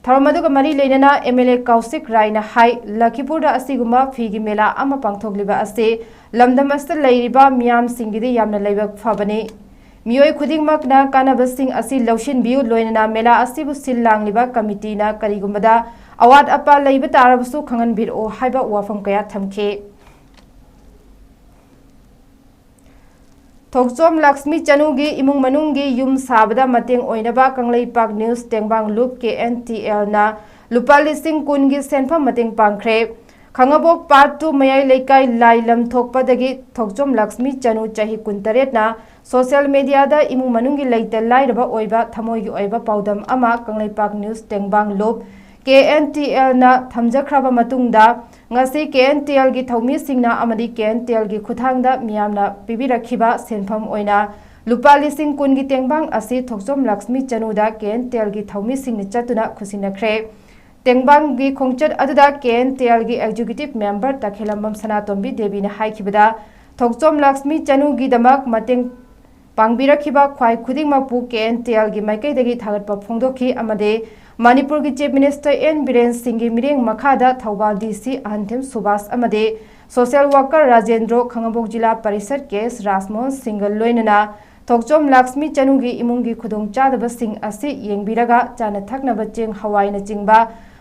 ꯊꯧꯔꯝ ꯑꯗꯨꯒ ꯃꯔꯤ ꯂꯩꯅꯅ MLA ꯀꯧꯁꯤꯛ ꯔꯥꯏꯅ ꯍꯥꯏ, ꯂꯈꯤꯄꯨꯔꯗ ꯑꯁꯤꯒꯨꯝꯕ ꯐꯤꯒꯤ ꯃꯦꯂꯥ ꯑꯃ ꯄꯥꯡꯊꯣꯛꯂꯤꯕ ꯑꯁꯤ ꯂꯝꯗꯝ ꯑꯁꯤꯗ ꯂꯩꯔꯤꯕ ꯃꯤꯌꯥꯝꯁꯤꯡꯒꯤꯗꯤ ꯌꯥꯝꯅ ꯂꯥꯏꯕꯛ ꯐꯕꯅꯤ꯫ ꯃꯤꯑꯣꯏ ꯈꯨꯗꯤꯡꯃꯛꯅ ꯀꯥꯟꯅꯕꯁꯤꯡ ꯑꯁꯤ ꯂꯧꯁꯤꯟꯕꯤꯌꯨ, ꯂꯣꯏꯅꯅ ꯃꯦꯂꯥ ꯑꯁꯤꯕꯨ ꯁꯤꯜ ꯂꯥꯡꯂꯤꯕ committeeꯅ ꯀꯔꯤꯒꯨꯝꯕꯗ ꯑꯋꯥꯠ ꯑꯄꯥ ꯂꯩꯕ ꯇꯥꯔꯕꯁꯨ ꯈꯪꯍꯟꯕꯤꯔꯛꯑꯣ ꯍꯥꯏꯕ ꯋꯥꯐꯝ ꯀꯌꯥ ꯊꯝꯈꯤ꯫ ꯊꯣꯛꯆꯣꯝ ꯂꯛꯁꯃꯤ ꯆꯅꯨꯒꯤ ꯏꯃꯨꯡ ꯃꯅꯨꯡꯒꯤ ꯌꯨꯝ ꯁꯥꯕꯗ ꯃꯇꯦꯡ ꯑꯣꯏꯅꯕ ꯀꯪꯂꯩꯄꯥꯛ News ꯇꯦꯡꯕꯥꯡ ꯂꯨꯞ KNTLꯅ ꯂꯨꯄꯥ ꯂꯤꯁꯤꯡ ꯀꯨꯟꯒꯤ ꯁꯦꯟꯐꯝ ꯃꯇꯦꯡ ꯄꯥꯡꯈ꯭ꯔꯦ꯫ ꯈꯥꯉꯕꯣꯛ Part two ꯃꯌꯥꯏ ꯂꯩꯀꯥꯏ ꯂꯥꯏꯂꯝ ꯊꯣꯛꯄꯗꯒꯤ ꯊꯣꯛꯆꯣꯝ ꯂꯛꯁꯃꯤ ꯆꯅꯨ, ꯆꯍꯤ ꯀꯨꯟꯇꯔꯦꯠꯅ social mediaꯗ ꯏꯃꯨꯡ ꯃꯅꯨꯡꯒꯤ ꯂꯩꯇ ꯂꯥꯏꯔꯕ ꯑꯣꯏꯕ ꯊꯃꯣꯏꯒꯤ ꯑꯣꯏꯕ ꯄꯥꯎꯗꯝ ꯑꯃ ꯀꯪꯂꯩꯄꯥꯛ News ꯇꯦꯡꯕꯥꯡ ꯂꯨꯞ KNTLꯅ ꯊꯝꯖꯈ꯭ꯔꯕ ꯃꯇꯨꯡꯗ, ꯉꯁꯤ KNTLꯒꯤ ꯊꯧꯃꯤꯁꯤꯡꯅ ꯑꯃꯗꯤ KNTLꯒꯤ ꯈꯨꯠꯊꯥꯡꯗ ꯃꯤꯌꯥꯝꯅ ꯄꯤꯕꯤꯔꯛꯈꯤꯕ ꯁꯦꯟꯐꯝ ꯑꯣꯏꯅ ꯂꯨꯄꯥ ꯂꯤꯁꯤꯡ ꯀꯨꯟꯒꯤ ꯇꯦꯡꯕꯥꯡ ꯑꯁꯤ ꯊꯣꯛꯆꯣꯝ ꯂꯛꯁꯃꯤ ꯆꯅꯨꯗ KNTLꯒꯤ ꯊꯧꯃꯤꯁꯤꯡꯅ ꯆꯠꯇꯨꯅ ꯈꯨꯠꯁꯤꯟꯅꯈ꯭ꯔꯦ꯫ ꯇꯦꯡꯕꯥꯡꯒꯤ ꯈꯣꯡꯆꯠ ꯑꯗꯨꯗ KNTLꯒꯤ Executive Member ꯇꯈꯦꯂꯝꯕꯝ ꯁꯅꯥꯇꯣꯝꯕꯤ ꯗꯦꯕꯤꯅ ꯍꯥꯏꯈꯤꯕꯗ, ꯊꯣꯛꯆꯣꯝ ꯂꯛꯁꯃꯤ ꯆꯅꯨꯒꯤꯗꯃꯛ ꯃꯇꯦꯡ ꯄꯥꯡꯕꯤꯔꯛꯈꯤꯕ ꯈ꯭ꯋꯥꯏ ꯈꯨꯗꯤꯡꯃꯛꯄꯨ KNTLꯒꯤ ꯃꯥꯏꯀꯩꯗꯒꯤ ꯊꯥꯒꯠꯄ ꯐꯣꯡꯗꯣꯛꯈꯤ ꯑꯃꯗꯤ ꯃꯅꯤꯄꯨꯔꯒꯤ Chief Minister N ꯕꯤꯔꯦꯟ ꯁꯤꯡꯒꯤ ꯃꯤꯠꯌꯦꯡ ꯃꯈꯥꯗ ꯊꯧꯕꯥꯜ DC ꯑꯍꯟꯊꯦꯝ ꯁꯨꯕꯥꯁ ꯑꯃꯗꯤ social worker ꯔꯥꯖꯦꯟꯗ꯭ꯔꯣ, ꯈꯥꯉꯕꯣꯛ ꯖꯤꯂꯥ ꯄꯔꯤꯁꯠ K S ꯔꯥꯖꯃꯣꯍꯟ ꯁꯤꯡꯒ ꯂꯣꯏꯅꯅ ꯊꯣꯛꯆꯣꯝ ꯂꯛꯁꯃꯤ ꯆꯅꯨꯒꯤ ꯏꯃꯨꯡꯒꯤ ꯈꯨꯗꯣꯡꯆꯥꯗꯕꯁꯤꯡ ꯑꯁꯤ ꯌꯦꯡꯕꯤꯔꯒ ꯆꯥꯅ ꯊꯛꯅꯕ ꯆꯦꯡ ꯍꯋꯥꯏꯅꯆꯤꯡꯕ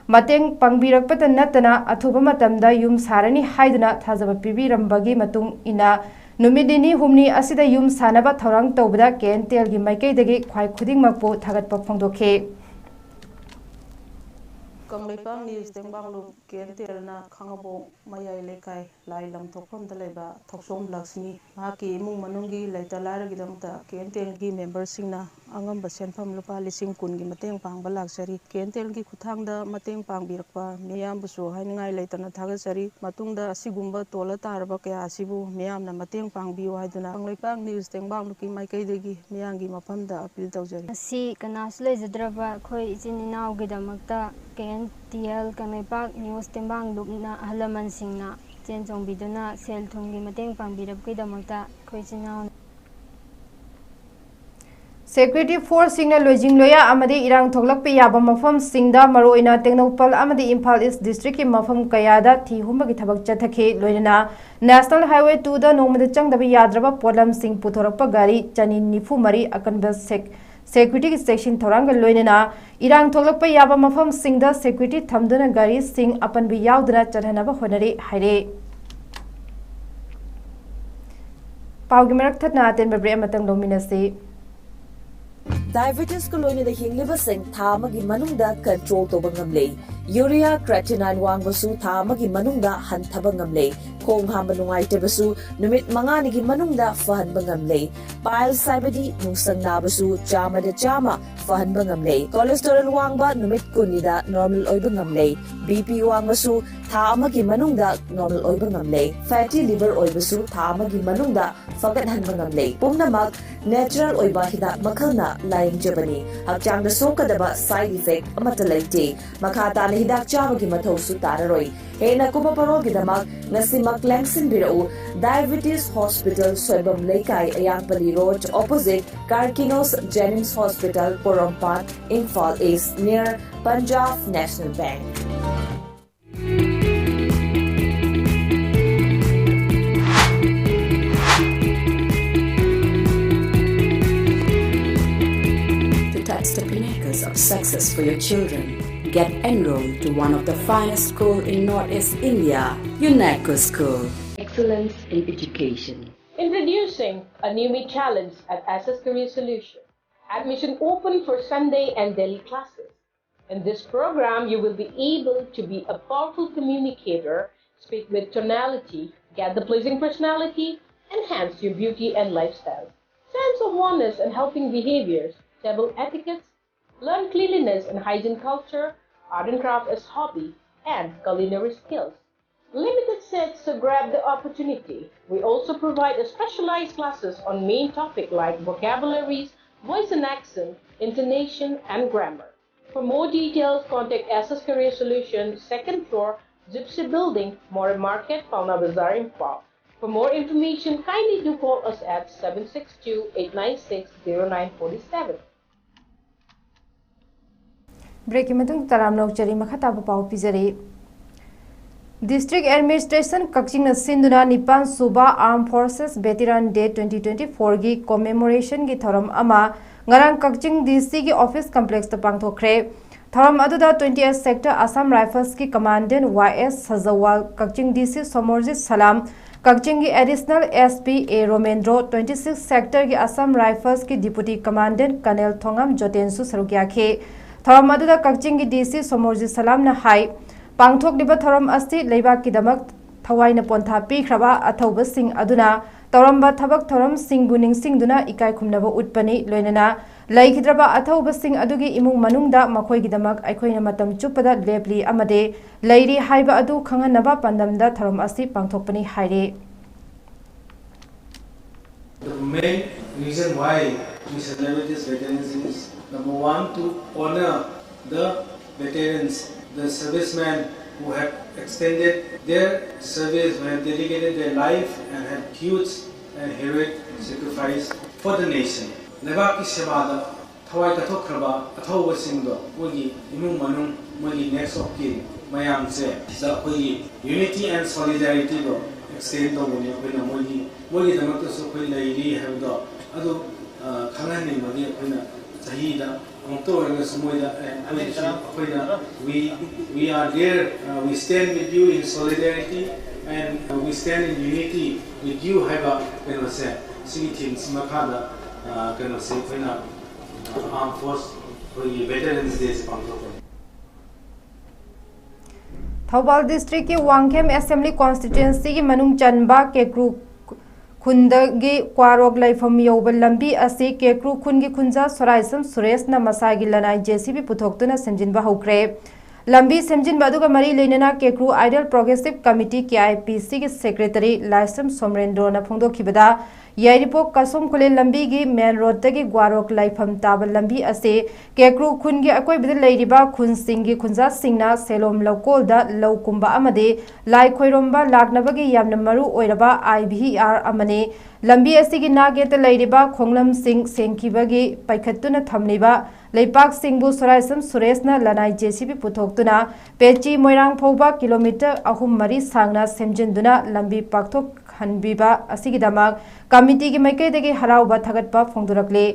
ꯃꯇꯦꯡ ꯄꯥꯡꯕꯤꯔꯛꯄꯇ ꯅꯠꯇꯅ ꯑꯊꯨꯕ ꯃꯇꯝꯗ ꯌꯨꯝ ꯁꯥꯔꯅꯤ ꯍꯥꯏꯗꯨꯅ ꯊꯥꯖꯕ ꯄꯤꯕꯤꯔꯝꯕꯒꯤ ꯃꯇꯨꯡ ꯏꯟꯅ ꯅꯨꯃꯤꯠ ꯅꯤꯅꯤ ꯍꯨꯝꯅꯤ ꯑꯁꯤꯗ ꯌꯨꯝ ꯁꯥꯅꯕ ꯊꯧꯔꯥꯡ ꯇꯧꯕꯗ KNTLꯒꯤ ꯃꯥꯏꯀꯩꯗꯒꯤ ꯈ꯭ꯋꯥꯏ ꯈꯨꯗꯤꯡꯃꯛꯄꯨ ꯊꯥꯒꯠꯄ ꯐꯣꯡꯗꯣꯛꯈꯤ꯫ ꯀꯪꯂꯩꯄꯥꯛ ꯅ꯭ꯌꯨꯁ ꯇꯦꯡꯕꯥꯡꯂꯨꯞ ꯀꯦ ꯑꯦꯟ ꯇꯦꯜꯅ ꯈꯥꯉꯕꯣꯛ ꯃꯌꯥꯏ ꯂꯩꯀꯥꯏ ꯂꯥꯏ ꯂꯝ ꯊꯣꯛꯐꯝꯗ ꯂꯩꯕ ꯊꯣꯛꯆꯣꯝ ꯂꯛꯁꯃꯤ, ꯃꯍꯥꯛꯀꯤ ꯏꯃꯨꯡ ꯃꯅꯨꯡꯒꯤ ꯂꯩꯇ ꯂꯥꯏꯔꯒꯤꯗꯃꯛꯇ ꯀꯦ ꯑꯦꯟ ꯇꯦꯜꯒꯤ ꯃꯦꯝꯕꯔꯁꯤꯡꯅ ꯑꯉꯝꯕ ꯁꯦꯟꯐꯝ ꯂꯨꯄꯥ ꯂꯤꯁꯤꯡ ꯀꯨꯟꯒꯤ ꯃꯇꯦꯡ ꯄꯥꯡꯕ ꯂꯥꯛꯆꯔꯤ꯫ ꯀꯦ ꯑꯦꯟ ꯇꯦꯜꯒꯤ ꯈꯨꯠꯊꯥꯡꯗ ꯃꯇꯦꯡ ꯄꯥꯡꯕꯤꯔꯛꯄ ꯃꯤꯌꯥꯝꯕꯨꯁꯨ ꯍꯥꯏꯅꯤꯡꯉꯥꯏ ꯂꯩꯇꯅ ꯊꯥꯒꯠꯆꯔꯤ꯫ ꯃꯇꯨꯡꯗ ꯑꯁꯤꯒꯨꯝꯕ ꯇꯣꯜꯂ ꯇꯥꯔꯕ ꯀꯌꯥ ꯑꯁꯤꯕꯨ ꯃꯤꯌꯥꯝꯅ ꯃꯇꯦꯡ ꯄꯥꯡꯕꯤꯌꯨ ꯍꯥꯏꯗꯨꯅ ꯀꯪꯂꯩꯄꯥꯛ ꯅ꯭ꯌꯨꯁ ꯇꯦꯡꯕꯥꯡꯂꯨꯞꯀꯤ ꯃꯥꯏꯀꯩꯗꯒꯤ ꯃꯤꯌꯥꯝꯒꯤ ꯃꯐꯝꯗ ꯑꯄꯤꯜ ꯇꯧꯖꯔꯤ꯫ ꯉꯁꯤ ꯀꯅꯥꯁꯨ ꯂꯩꯖꯗ꯭ꯔꯕ ꯑꯩꯈꯣꯏ ꯏꯆꯤꯟ ꯏꯅꯥꯎꯒꯤꯗꯃꯛꯇ K N T L Kangleipak news ꯇꯦꯡꯕꯥꯡꯂꯨꯞꯅ ꯑꯍꯜ ꯂꯃꯟꯁꯤꯡꯅ ꯆꯦꯟ ꯆꯣꯡꯕꯤꯗꯨꯅ ꯁꯦꯜ ꯊꯨꯝꯒꯤ ꯃꯇꯦꯡ ꯄꯥꯡꯕꯤꯔꯛꯄꯒꯤꯗꯃꯛꯇ ꯑꯩꯈꯣꯏ ꯏꯆꯤꯟ ꯏꯅꯥꯎ ꯁꯦꯀ꯭ꯌꯨꯔꯤꯇꯤ ꯐꯣꯔꯁꯁꯤꯡꯅ ꯂꯣꯏꯖꯤꯡ ꯂꯣꯌꯥ ꯑꯃꯗꯤ ꯏꯔꯥꯡ ꯊꯣꯛꯂꯛꯄ ꯌꯥꯕ ꯃꯐꯝꯁꯤꯡꯗ, ꯃꯔꯨꯑꯣꯏꯅ ꯇꯦꯡꯅꯧꯄꯜ ꯑꯃꯗꯤ ꯏꯝꯐꯥꯜ ꯏꯁ ꯗꯤꯁꯇ꯭ꯔꯤꯛꯀꯤ ꯃꯐꯝ ꯀꯌꯥꯗ ꯊꯤ ꯍꯨꯝꯕꯒꯤ ꯊꯕꯛ ꯆꯠꯊꯈꯤ꯫ ꯂꯣꯏꯅꯅ ꯅꯦꯁꯅꯦꯜ ꯍꯥꯏꯋꯦ ꯇꯨꯗ ꯅꯣꯡꯃꯗ ꯆꯪꯗꯕ ꯌꯥꯗ꯭ꯔꯕ ꯄꯣꯠꯂꯝꯁꯤꯡ ꯄꯨꯊꯣꯔꯛꯄ ꯒꯥꯔꯤ ꯆꯅꯤ ꯅꯤꯐꯨ ꯃꯔꯤ ꯑꯀꯟꯕ ꯁꯦꯛ-, ꯁꯦꯀ꯭ꯌꯨꯔꯤꯇꯤꯒꯤ ꯆꯦꯛꯁꯤꯟ ꯊꯧꯔꯥꯡꯒ ꯂꯣꯏꯅꯅ ꯏꯔꯥꯡ ꯊꯣꯛꯂꯛꯄ ꯌꯥꯕ ꯃꯐꯝꯁꯤꯡꯗ ꯁꯦꯀ꯭ꯌꯨꯔꯤꯇꯤ ꯊꯝꯗꯨꯅ ꯒꯥꯔꯤꯁꯤꯡ ꯑꯄꯟꯕ ꯌꯥꯎꯗꯅ ꯆꯠꯍꯟꯅꯕ ꯍꯣꯠꯅꯔꯤ ꯍꯥꯏꯔꯦ꯫ ꯄꯥꯎꯒꯤ ꯃꯔꯛ ꯊꯠꯅ ꯑꯇꯦꯟꯕ ꯕ꯭ꯔꯦꯛ ꯑꯃꯇꯪ ꯂꯧꯃꯤꯟꯅꯁꯤ꯫ ꯗꯥꯏꯕꯦꯇꯤꯁꯀ ꯂꯣꯏꯅꯅ ꯍꯤꯡꯂꯤꯕꯁꯤꯡ ꯊꯥ ꯑꯃꯒꯤ ꯃꯅꯨꯡꯗ ꯀꯟꯇ꯭ꯔꯣꯜ ꯇꯧꯕ ꯉꯝꯂꯦ꯫ ꯌꯨꯔꯤꯌꯥ ꯀ꯭ꯔꯦꯇꯤꯅꯥꯏꯟ ꯋꯥꯡꯕꯁꯨ ꯊꯥ ꯑꯃꯒꯤ ꯃꯅꯨꯡꯗ ꯍꯟꯊꯕ ꯉꯝꯂꯦ꯫ ꯈꯣꯡ ꯍꯥꯝꯕ ꯅꯨꯡꯉꯥꯏꯇꯕꯁꯨ ꯅꯨꯃꯤꯠ ꯃꯉꯥꯅꯤꯒꯤ ꯃꯅꯨꯡꯗ ꯐꯍꯟꯕ ꯉꯝꯂꯦ꯫ ꯄꯥꯏꯜꯁ ꯍꯥꯏꯕꯗꯤ ꯅꯨꯡꯁꯪ ꯅꯥꯕꯁꯨ ꯆꯥꯝꯃꯗ ꯆꯥꯝꯃ ꯐꯍꯟꯕ ꯉꯝꯂꯦ꯫ ꯀꯣꯂꯦꯁꯇꯣꯔꯦꯜ ꯋꯥꯡꯕ ꯅꯨꯃꯤꯠ ꯀꯨꯟꯅꯤꯗ ꯅꯣꯔꯃꯦꯜ ꯑꯣꯏꯕ ꯉꯝꯂꯦ꯫ ꯕꯤ ꯄꯤ ꯋꯥꯡꯕꯁꯨ ꯊꯥ ꯑꯃꯒꯤ ꯃꯅꯨꯡꯗ ꯅꯣꯔꯃꯦꯜ ꯑꯣꯏꯕ ꯉꯝꯂꯦ꯫ ꯐꯦꯇꯤ ꯂꯤꯚꯔ ꯑꯣꯏꯕꯁꯨ ꯊꯥ ꯑꯃꯒꯤ ꯃꯅꯨꯡꯗ ꯐꯒꯠꯍꯟꯕ ꯉꯝꯂꯦ꯫ ꯄꯨꯝꯅꯃꯛ ꯅꯦꯆꯔꯦꯜ ꯑꯣꯏꯕ ꯍꯤꯗꯥꯛ ꯃꯈꯜꯅ ꯂꯥꯌꯦꯡꯖꯕꯅꯤ꯫ ꯍꯛꯆꯥꯡꯗ ꯁꯣꯛꯀꯗꯕ ꯁꯥꯏꯗ ꯏꯐꯦꯛ ꯑꯃꯠꯇ ꯂꯩꯇꯦ꯫ ꯃꯈꯥ ꯇꯥꯅ ꯍꯤꯗꯥꯛ ꯆꯥꯕꯒꯤ ꯃꯊꯧꯁꯨ ꯇꯥꯔꯔꯣꯏ꯫ ꯍꯦꯟꯅ ꯀꯨꯞꯄ ꯄꯔꯣꯜꯒꯤꯗꯃꯛ ꯉꯁꯤꯃꯛ ꯂꯦꯡꯁꯤꯟꯕꯤꯔꯛꯎ꯫ Diabetes hospital, Soibam Leikai, Ayangpalli road, opposite Karkinos JNIMS hospital, Porompat, Imphal east, near Punjab national bank. To touch the pinnacles of success for your children, get enrolled to one of the finest school in Northeast India, UNESCO School. Excellence in education. Introducing a new me challenge at Access Career Solution. Admission open for Sunday and Delhi classes. In this program, you will be able to be a powerful communicator, speak with tonality, get the pleasing personality, enhance your beauty and lifestyle. Sense of oneness and helping behaviors, table etiquettes, learn cleanliness and hygiene culture, art and craft as hobby, and culinary skills. Limited seats, so grab the opportunity. We also provide a specialized classes on main topic like vocabularies, voice and accent, intonation, and grammar. For more details, contact S S Career Solution, second floor, Gypsy Building, Moreh Market, Paona Bazar, Imphal. For more information, kindly do call us at seven six two, eight nine six, zero nine four seven. ꯕ꯭ꯔꯦꯛꯀꯤ ꯃꯇꯨꯡ ꯇꯔꯥꯝꯅ ꯑꯣꯛꯆꯔꯤ꯫ ꯃꯈꯥ ꯇꯥꯕ ꯄꯥꯎ ꯄꯤꯖꯔꯤ꯫ District Administration ꯀꯛꯆꯤꯡꯅ ꯁꯤꯟꯗꯨꯅ ꯅꯤꯄꯥꯟ ꯁꯨꯕ Armed Forces Veteran Day twenty twenty-four ꯒꯤ commemoration ꯒꯤ ꯊꯧꯔꯝ ꯑꯃ ꯉꯔꯥꯡ ꯀꯛꯆꯤꯡ D C ꯒꯤ office complex ꯇ ꯄꯥꯡꯊꯣꯛꯈ꯭ꯔꯦ꯫ ꯊꯧꯔꯝ ꯑꯗꯨꯗ twenty eight Sector Assam Rifles ꯀꯤ Commandant Y S ꯁꯖꯋꯥꯜ, ꯀꯛꯆꯤꯡ D C ꯁꯣꯃꯣꯔꯖꯤꯠ ꯁꯂꯥꯝ, ꯀꯛꯆꯤꯡꯒꯤ Additional S P A ꯔꯣꯃꯦꯟꯗ꯭ꯔꯣ, twenty six Sector ꯒꯤ Assam Rifles ꯀꯤ Deputy Commandant Colonel ꯊꯣꯉꯥꯝ ꯖꯣꯇꯦꯟꯁꯨ ꯁꯔꯨꯛ ꯌꯥꯈꯤ꯫ ꯊꯧꯔꯝ ꯑꯗꯨꯗ ꯀꯛꯆꯤꯡꯒꯤ D C ꯁꯣꯃꯣꯔꯖꯤꯠ ꯁꯂꯥꯝꯅ ꯍꯥꯏ, ꯄꯥꯡꯊꯣꯛꯂꯤꯕ ꯊꯧꯔꯝ ꯑꯁꯤ ꯂꯩꯕꯥꯛꯀꯤꯗꯃꯛ ꯊꯋꯥꯏꯅ ꯄꯣꯟꯊꯥ ꯄꯤꯈ꯭ꯔꯕ ꯑꯊꯧꯕꯁꯤꯡ ꯑꯗꯨꯅ ꯇꯧꯔꯝꯕ ꯊꯕꯛ ꯊꯧꯔꯝꯁꯤꯡꯕꯨ ꯅꯤꯡꯁꯤꯡꯗꯨꯅ ꯏꯀꯥꯏ ꯈꯨꯝꯅꯕ ꯎꯠꯄꯅꯤ, ꯂꯣꯏꯅꯅ ꯂꯩꯈꯤꯗ꯭ꯔꯕ ꯑꯊꯧꯕꯁꯤꯡ ꯑꯗꯨꯒꯤ ꯏꯃꯨꯡ ꯃꯅꯨꯡꯗ ꯃꯈꯣꯏꯒꯤꯗꯃꯛ ꯑꯩꯈꯣꯏꯅ ꯃꯇꯝ ꯆꯨꯞꯄꯗ ꯂꯦꯞꯂꯤ ꯑꯃꯗꯤ ꯂꯩꯔꯤ ꯍꯥꯏꯕ ꯑꯗꯨ ꯈꯪꯍꯟꯅꯕ ꯄꯥꯟꯗꯝꯗ ꯊꯧꯔꯝ ꯑꯁꯤ ꯄꯥꯡꯊꯣꯛꯄꯅꯤ ꯍꯥꯏꯔꯤ꯫ The main reason why we celebrate this veterans is, number one, to honor the veterans, the servicemen who have extended their service, who have dedicated their life and have huge and heroic sacrifice for the nation. ꯂꯩꯕꯥꯛꯀꯤ ꯁꯦꯕꯥꯗ ꯊꯋꯥꯏ ꯀꯠꯊꯣꯛꯈ꯭ꯔꯕ ꯑꯊꯧꯕꯁꯤꯡꯗꯣ, ꯃꯣꯏꯒꯤ ꯏꯃꯨꯡ ꯃꯅꯨꯡ, ꯃꯣꯏꯒꯤ next of kin ꯃꯌꯥꯝꯁꯦ ꯁꯤꯗ ꯑꯩꯈꯣꯏꯒꯤ unity and solidarity ꯗꯣ extend ꯇꯧꯕꯅꯤ꯫ ꯑꯩꯈꯣꯏꯅ ꯃꯣꯏꯒꯤ, ꯃꯣꯏꯒꯤꯗꯃꯛꯇꯁꯨ ꯑꯩꯈꯣꯏ ꯂꯩꯔꯤ ꯍꯥꯏꯕꯗꯣ ꯑꯗꯨ, ꯑ, ꯈꯪꯍꯟꯅꯤꯡꯕꯒꯤ ꯑꯩꯈꯣꯏꯅ ꯆꯍꯤꯗ ꯑꯃꯨꯛꯇ ꯑꯣꯏꯔꯒꯁꯨ ꯃꯣꯏꯗ, ꯑꯦ, ꯑꯩꯈꯣꯏꯒꯤꯁꯨ, ꯑꯩꯈꯣꯏꯅ we, we are there, uh, we stand with you in solidarity and, uh, we stand in unity with you ꯍꯥꯏꯕ ꯀꯩꯅꯣꯁꯦ, ꯁꯤꯒꯤ theme ꯁꯤ ꯃꯈꯥꯗ, ꯑ, ꯀꯩꯅꯣꯁꯦ ꯑꯩꯈꯣꯏꯅ, ꯑ, Armed Force ꯑꯩꯈꯣꯏꯒꯤ Veterans Day ꯁꯤ ꯄꯥꯡꯊꯣꯛꯄꯅꯤ꯫ ꯊꯧꯕꯥꯜ ꯗꯤꯁꯇ꯭ꯔꯤꯛꯀꯤ ꯋꯥꯡꯈꯦꯝ ꯑꯦꯁꯦꯝꯕ꯭ꯂꯤ ꯀꯣꯟꯁꯇꯤꯇ꯭ꯋꯦꯟꯁꯤꯒꯤ ꯃꯅꯨꯡ ꯆꯟꯕ ꯀꯦꯀ꯭ꯔꯨ ꯈꯨꯟꯗꯒꯤ ꯀ꯭ꯋꯥꯔꯣꯛ ꯂꯩꯐꯝ ꯌꯧꯕ ꯂꯝꯕꯤ ꯑꯁꯤ ꯀꯦꯀ꯭ꯔꯨ ꯈꯨꯟꯒꯤ ꯈꯨꯟꯖꯥ ꯁꯣꯔꯥꯏꯁꯝ ꯁꯨꯔꯦꯁꯅ ꯃꯁꯥꯒꯤ ꯂꯅꯥꯏ ꯖꯦ ꯁꯤ ꯕꯤ ꯄꯨꯊꯣꯛꯇꯨꯅ ꯁꯦꯝꯖꯤꯟꯕ ꯍꯧꯈ꯭ꯔꯦ꯫ ꯂꯝꯕꯤ ꯁꯦꯝꯖꯤꯟꯕ ꯑꯗꯨꯒ ꯃꯔꯤ ꯂꯩꯅꯅ Kekru ideal progressive committee, K I P ꯁꯤꯒꯤ ꯁꯦꯀ꯭ꯔꯦꯇꯔꯤ ꯂꯥꯏꯁ꯭ꯔꯝ ꯁꯣꯃꯔꯦꯟꯗ꯭ꯔꯣꯅ ꯐꯣꯡꯗꯣꯛꯈꯤꯕꯗ, ꯌꯥꯏꯔꯤꯄꯣꯛ ꯀꯁꯨꯝ ꯈꯨꯂꯦꯟ ꯂꯝꯕꯤꯒꯤ ꯃꯦꯟ ꯔꯣꯗꯇꯒꯤ ꯒ꯭ꯋꯥꯔꯣꯛ ꯂꯥꯏꯐꯝ ꯇꯥꯕ ꯂꯝꯕꯤ ꯑꯁꯤ ꯀꯦꯀ꯭ꯔꯨ ꯈꯨꯟꯒꯤ ꯑꯀꯣꯏꯕꯗ ꯂꯩꯔꯤꯕ ꯈꯨꯟꯁꯤꯡꯒꯤ ꯈꯨꯟꯖꯥꯁꯤꯡꯅ ꯁꯦꯂꯣꯝ ꯂꯧꯀꯣꯜꯗ ꯂꯧ ꯀꯨꯝꯕ ꯑꯃꯗꯤ ꯂꯥꯏ ꯈꯣꯏꯔꯣꯝꯕ ꯂꯥꯛꯅꯕꯒꯤ ꯌꯥꯝꯅ ꯃꯔꯨ ꯑꯣꯏꯔꯕ ꯑꯥꯏ ꯚꯤ ꯑꯥꯔ ꯑꯃꯅꯤ꯫ ꯂꯝꯕꯤ ꯑꯁꯤꯒꯤ ꯅꯥꯛꯌꯦꯠꯇ ꯂꯩꯔꯤꯕ ꯈꯣꯡꯂꯝꯁꯤꯡ ꯁꯦꯡꯈꯤꯕꯒꯤ ꯄꯥꯏꯈꯠꯇꯨꯅ ꯊꯝꯂꯤꯕ ꯂꯩꯄꯥꯛꯁꯤꯡꯕꯨ ꯁꯣꯔꯥꯏꯁꯝ ꯁꯨꯔꯦꯁꯅ ꯂꯅꯥꯏ ꯖꯦ ꯁꯤ ꯕꯤ ꯄꯨꯊꯣꯛꯇꯨꯅ ꯄꯦꯆꯤ ꯃꯣꯏꯔꯥꯡ ꯐꯥꯎꯕ ꯀꯤꯂꯣꯃꯤꯇꯔ ꯑꯍꯨꯝ ꯃꯔꯤ ꯁꯥꯡꯅ ꯁꯦꯝꯖꯤꯟꯗꯨꯅ ꯂꯝꯕꯤ ꯄꯥꯛꯊꯣꯛꯍꯟꯕꯤꯕ ꯑꯁꯤꯒꯤꯗꯃꯛ ꯀꯃꯤꯇꯤꯒꯤ ꯃꯥꯏꯀꯩꯗꯒꯤ ꯍꯔꯥꯎꯕ ꯊꯥꯒꯠꯄ ꯐꯣꯡꯗꯣꯔꯛꯂꯤ꯫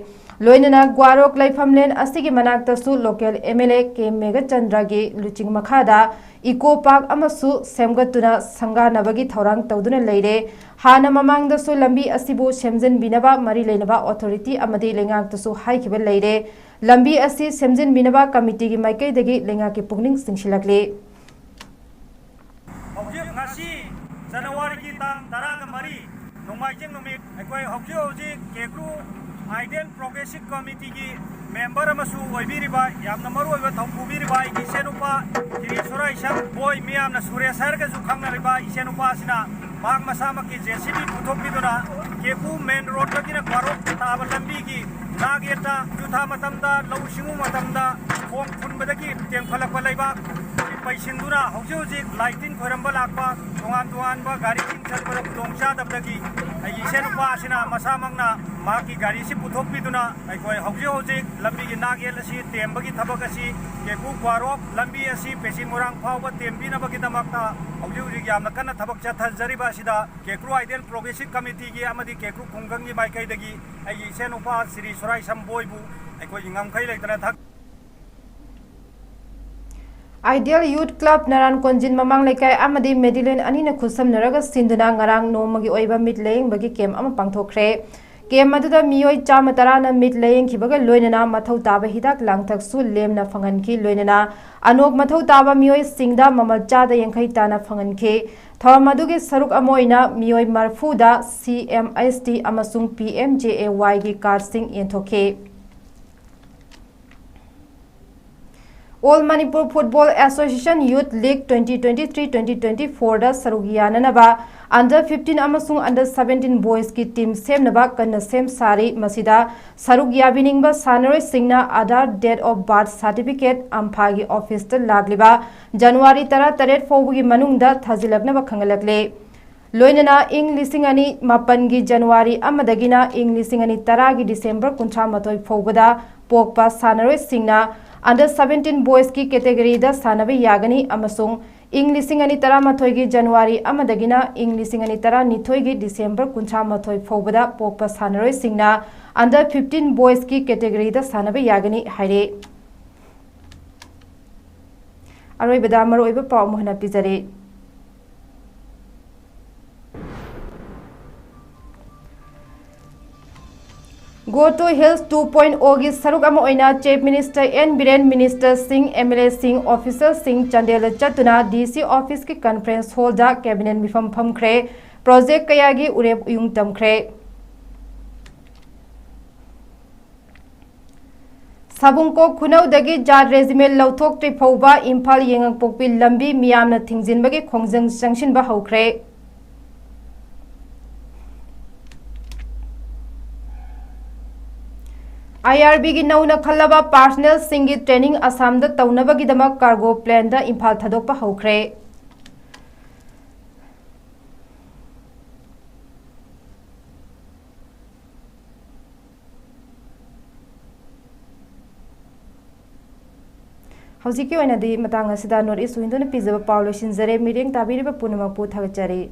ꯂꯣꯏꯅꯅ ꯒ꯭ꯋꯥꯔꯣꯛ ꯂꯩꯐꯝꯂꯦꯟ ꯑꯁꯤꯒꯤ ꯃꯅꯥꯛꯇꯁꯨ local M L A K ꯃꯦꯘꯆꯟꯗ꯭ꯔꯒꯤ ꯂꯨꯆꯤꯡ ꯃꯈꯥꯗ ꯏꯀꯣ ꯄꯥꯔꯛ ꯑꯃꯁꯨ ꯁꯦꯝꯒꯠꯇꯨꯅ ꯁꯪꯒꯥꯅꯕꯒꯤ ꯊꯧꯔꯥꯡ ꯇꯧꯗꯨꯅ ꯂꯩꯔꯦ꯫ ꯍꯥꯟꯅ ꯃꯃꯥꯡꯗꯁꯨ ꯂꯝꯕꯤ ꯑꯁꯤꯕꯨ ꯁꯦꯝꯖꯤꯟꯕꯤꯅꯕ ꯃꯔꯤ ꯂꯩꯅꯕ ꯑꯣꯊꯣꯔꯤꯇꯤ ꯑꯃꯗꯤ ꯂꯩꯉꯥꯛꯇꯁꯨ ꯍꯥꯏꯈꯤꯕ ꯂꯩꯔꯦ꯫ ꯂꯝꯕꯤ ꯑꯁꯤ ꯁꯦꯝꯖꯤꯟꯕꯤꯅꯕ ꯀꯃꯤꯇꯤꯒꯤ ꯃꯥꯏꯀꯩꯗꯒꯤ ꯂꯩꯉꯥꯛꯀꯤ ꯄꯨꯛꯅꯤꯡ ꯆꯤꯡꯁꯤꯜꯂꯛꯂꯤ꯫ ꯍꯧꯖꯤꯛ ꯉꯁꯤ ꯖꯅꯋꯥꯔꯤꯒꯤ ꯇꯥꯡ ꯇꯔꯥꯒ ꯃꯔꯤ, ꯅꯣꯡꯃꯥꯏꯖꯤꯡ ꯅꯨꯃꯤꯠ, ꯑꯩꯈꯣꯏ ꯍꯧꯖꯤꯛ ꯍꯧꯖꯤꯛ ꯀꯦꯀ꯭ꯔꯨ ꯑꯥꯏꯗꯤꯌꯦꯜ ꯄ꯭ꯔꯣꯒ꯭ꯔꯦꯁꯤꯞ ꯀꯃꯤꯇꯤꯒꯤ ꯃꯦꯝꯕꯔ ꯑꯃꯁꯨ ꯑꯣꯏꯕꯤꯔꯤꯕ, ꯌꯥꯝꯅ ꯃꯔꯨ ꯑꯣꯏꯕ ꯊꯧ ꯄꯨꯕꯤꯔꯤꯕ ꯑꯩꯒꯤ ꯏꯆꯦꯅꯨꯄꯥ ꯁꯤꯔꯤ ꯁꯣꯔꯥꯏꯁꯝ ꯕꯣꯏ, ꯃꯤꯌꯥꯝꯅ ꯁꯨꯔꯦꯁ ꯍꯥꯏꯔꯒꯁꯨ ꯈꯪꯅꯔꯤꯕ ꯏꯆꯦꯅꯨꯄꯥ ꯑꯁꯤꯅ ꯃꯍꯥꯛ ꯃꯁꯥꯃꯛꯀꯤ ꯖꯦ ꯁꯤ ꯕꯤ ꯄꯨꯊꯣꯛꯄꯤꯗꯨꯅ ꯀꯦꯀ꯭ꯔꯨ ꯃꯦꯟ ꯔꯣꯗꯇꯒꯤꯅ ꯒ꯭ꯋꯥꯔꯣꯛ ꯇꯥꯕ ꯂꯝꯕꯤꯒꯤ ꯅꯥꯛ ꯌꯦꯠꯇ ꯖꯨꯊꯥ ꯃꯇꯝꯗ, ꯂꯧꯎ ꯁꯤꯡꯎ ꯃꯇꯝꯗ ꯈꯣꯡ ꯐꯨꯟꯕꯗꯒꯤ ꯇꯦꯡꯐꯠꯂꯛꯄ ꯂꯩꯕꯥꯛ ꯄꯩꯁꯤꯟꯗꯨꯅ ꯍꯧꯖꯤꯛ ꯍꯧꯖꯤꯛ ꯂꯥꯏ ꯇꯤꯟ ꯈꯣꯏꯔꯝꯕ ꯂꯥꯛꯄ ꯇꯣꯉꯥꯟ ꯇꯣꯉꯥꯟꯕ ꯒꯥꯔꯤꯁꯤꯡ ꯆꯠꯄꯗ ꯈꯨꯗꯣꯡꯆꯥꯗꯕꯗꯒꯤ ꯑꯩꯒꯤ ꯏꯆꯦꯅꯨꯄꯥ ꯑꯁꯤꯅ ꯃꯁꯥꯃꯛꯅ ꯃꯍꯥꯛꯀꯤ ꯒꯥꯔꯤꯁꯤ ꯄꯨꯊꯣꯛꯄꯤꯗꯨꯅ ꯑꯩꯈꯣꯏ ꯍꯧꯖꯤꯛ ꯍꯧꯖꯤꯛ ꯂꯝꯕꯤꯒꯤ ꯅꯥꯛꯌꯦꯠ ꯑꯁꯤ ꯇꯦꯝꯕꯒꯤ ꯊꯕꯛ ꯑꯁꯤ ꯀꯦꯀ꯭ꯔꯨ ꯒ꯭ꯋꯥꯔꯣꯛ ꯂꯝꯕꯤ ꯑꯁꯤ ꯄꯦꯆꯤ ꯃꯣꯏꯔꯥꯡ ꯐꯥꯎꯕ ꯇꯦꯝꯕꯤꯅꯕꯒꯤꯗꯃꯛꯇ ꯍꯧꯖꯤꯛ ꯍꯧꯖꯤꯛ ꯌꯥꯝꯅ ꯀꯟꯅ ꯊꯕꯛ ꯆꯠꯊꯖꯔꯤꯕ ꯑꯁꯤꯗ ꯀꯦꯀ꯭ꯔꯨ ꯑꯥꯏꯗꯤꯌꯦꯜ ꯄ꯭ꯔꯣꯒ꯭ꯔꯦꯁꯤꯞ ꯀꯃꯤꯇꯤꯒꯤ ꯑꯃꯗꯤ ꯀꯦꯀ꯭ꯔꯨ ꯈꯨꯡꯒꯪꯒꯤ ꯃꯥꯏꯀꯩꯗꯒꯤ ꯑꯩꯒꯤ ꯏꯆꯦꯅꯨꯄꯥ ꯁꯤꯔꯤ ꯁꯣꯔꯥꯏꯁꯝ ꯕꯣꯏꯕꯨ ꯑꯩꯈꯣꯏꯒꯤ ꯉꯝꯈꯩ ꯂꯩꯇꯅ ꯊꯛ Ideal Youth Club ꯅꯔꯥꯟ ꯀꯣꯟꯖꯤꯟ ꯃꯃꯥꯡ ꯂꯩꯀꯥꯏ ꯑꯃꯗꯤ ꯃꯦꯗꯤꯂꯦꯟ ꯑꯅꯤꯅ ꯈꯨꯠꯁꯝꯅꯔꯒ ꯁꯤꯟꯗꯨꯅ ꯉꯔꯥꯡ ꯅꯣꯡꯃꯒꯤ ꯑꯣꯏꯕ ꯃꯤꯠ ꯂꯥꯌꯦꯡꯕꯒꯤ ꯀꯦꯝꯞ ꯑꯃ ꯄꯥꯡꯊꯣꯛꯈ꯭ꯔꯦ꯫ ꯀꯦꯝꯞ ꯑꯗꯨꯗ ꯃꯤꯑꯣꯏ ꯆꯥꯝꯃ ꯇꯔꯥꯅ ꯃꯤꯠ ꯂꯥꯌꯦꯡꯈꯤꯕꯒ ꯂꯣꯏꯅꯅ ꯃꯊꯧ ꯇꯥꯕ ꯍꯤꯗꯥꯛ ꯂꯥꯡꯊꯛꯁꯨ ꯂꯦꯝꯅ ꯐꯪꯍꯟꯈꯤ꯫ ꯂꯣꯏꯅꯅ ꯑꯅꯣꯛ ꯃꯊꯧ ꯇꯥꯕ ꯃꯤꯑꯣꯏꯁꯤꯡꯗ ꯃꯃꯜ ꯆꯥꯗ ꯌꯥꯡꯈꯩ ꯇꯥꯅ ꯐꯪꯍꯟꯈꯤ꯫ ꯊꯧꯔꯝ ꯑꯗꯨꯒꯤ ꯁꯔꯨꯛ ꯑꯃ ꯑꯣꯏꯅ ꯃꯤꯑꯣꯏ ꯃꯔꯐꯨꯗ ꯁꯤ ꯑꯦꯝ ꯑꯦꯁ ꯇꯤ ꯑꯃꯁꯨꯡ ꯄꯤ ꯑꯦꯝ ꯖꯦ ꯑꯦ ꯋꯥꯏꯒꯤ ꯀꯥꯔꯗꯁꯤꯡ ꯌꯦꯟꯊꯣꯛꯈꯤ꯫ All Manipur Football Association Youth League twenty twenty-three twenty twenty-fourꯗ ꯁꯔꯨꯛ ꯌꯥꯅꯅꯕ under fifteen ꯑꯃꯁꯨꯡ under seventeen boysꯀꯤ team ꯁꯦꯝꯅꯕ ꯀꯟꯅ ꯁꯦꯝ ꯁꯥꯔꯤ꯫ ꯃꯁꯤꯗ ꯁꯔꯨꯛ ꯌꯥꯕꯤꯅꯤꯡꯕ ꯁꯥꯟꯅꯔꯣꯏꯁꯤꯡꯅ Aadhaar date of birth certificate ꯑꯝꯐꯥꯒꯤ officeꯇ ꯂꯥꯛꯂꯤꯕ January ꯇꯔꯥꯇꯔꯦꯠ ꯐꯥꯎꯕꯒꯤ ꯃꯅꯨꯡꯗ ꯊꯥꯖꯤꯜꯂꯛꯅꯕ ꯈꯪꯍꯜꯂꯛꯂꯤ꯫ ꯂꯣꯏꯅꯅ ꯏꯪ ꯂꯤꯁꯤꯡ ꯑꯅꯤ ꯃꯥꯄꯟꯒꯤ January ꯑꯃꯗꯒꯤꯅ ꯏꯪ ꯂꯤꯁꯤꯡ ꯑꯅꯤ ꯇꯔꯥꯒꯤ December ꯀꯨꯟꯊ꯭ꯔꯥ ꯃꯥꯊꯣꯏ ꯐꯥꯎꯕꯗ ꯄꯣꯛꯄ ꯁꯥꯟꯅꯔꯣꯏꯁꯤꯡꯅ under seventeen boysꯀꯤ categoryꯗ ꯁꯥꯟꯅꯕ ꯌꯥꯒꯅꯤ ꯑꯃꯁꯨꯡ ꯏꯪ ꯂꯤꯁꯤꯡ ꯑꯅꯤ ꯇꯔꯥꯃꯥꯊꯣꯏꯒꯤ January ꯑꯃꯗꯒꯤꯅ ꯏꯪ ꯂꯤꯁꯤꯡ ꯑꯅꯤ ꯇꯔꯥꯅꯤꯊꯣꯏꯒꯤ December ꯀꯨꯟꯊ꯭ꯔꯥ ꯃꯥꯊꯣꯏ ꯐꯥꯎꯕꯗ ꯄꯣꯛꯄ ꯁꯥꯟꯅꯔꯣꯏꯁꯤꯡꯅ under fifteen boysꯀꯤ categoryꯗ ꯁꯥꯟꯅꯕ ꯌꯥꯒꯅꯤ ꯍꯥꯏꯔꯤ꯫ ꯑꯔꯣꯏꯕꯗ ꯃꯔꯨꯑꯣꯏꯕ ꯄꯥꯎ ꯑꯃꯨꯛ ꯍꯟꯅ ꯄꯤꯖꯔꯤ꯫ Go to Hills two point O ꯒꯤ ꯁꯔꯨꯛ ꯑꯃ ꯑꯣꯏꯅ Chief Minister N Biren, minister ꯁꯤꯡ, M L A ꯁꯤꯡ, officer ꯁꯤꯡ ꯆꯥꯟꯗꯦꯜꯗ ꯆꯠꯇꯨꯅ D C officeꯀꯤ conference hallꯗ cabinet ꯃꯤꯐꯝ ꯐꯝꯈ꯭ꯔꯦ꯫ Project ꯀꯌꯥꯒꯤ ꯎꯔꯦꯞ ꯎꯌꯨꯡ ꯇꯝꯈ꯭ꯔꯦ꯫ ꯁꯥꯕꯨꯡꯀꯣꯛ ꯈꯨꯅꯧꯗꯒꯤ ꯖꯥꯠ regiment ꯂꯧꯊꯣꯛꯇ꯭ꯔꯤ ꯐꯥꯎꯕ ꯏꯝꯐꯥꯜ ꯌꯦꯡꯉꯥꯡꯄꯣꯛꯄꯤ ꯂꯝꯕꯤ ꯃꯤꯌꯥꯝꯅ ꯊꯤꯡꯖꯤꯟꯕꯒꯤ ꯈꯣꯡꯖꯪ ꯆꯪꯁꯤꯟꯕ ꯍꯧꯈ꯭ꯔꯦ꯫ I R Bꯒꯤ ꯅꯧꯅ ꯈꯜꯂꯕ personnelꯁꯤꯡꯒꯤ training ꯑꯁꯥꯝꯗ ꯇꯧꯅꯕꯒꯤꯗꯃꯛ cargo planeꯗ ꯏꯝꯐꯥꯜ ꯊꯥꯗꯣꯛꯄ ꯍꯧꯈ꯭ꯔꯦ꯫ ꯍꯧꯖꯤꯛꯀꯤ ꯑꯣꯏꯅꯗꯤ ꯃꯇꯥꯡ ꯑꯁꯤꯗ North East Window ꯅ ꯄꯤꯖꯕ ꯄꯥꯎ ꯂꯣꯏꯁꯤꯟꯖꯔꯦ꯫ ꯃꯤꯠꯌꯦꯡ ꯇꯥꯕꯤꯔꯤꯕ ꯄꯨꯝꯅꯃꯛꯄꯨ ꯊꯥꯒꯠꯆꯔꯤ꯫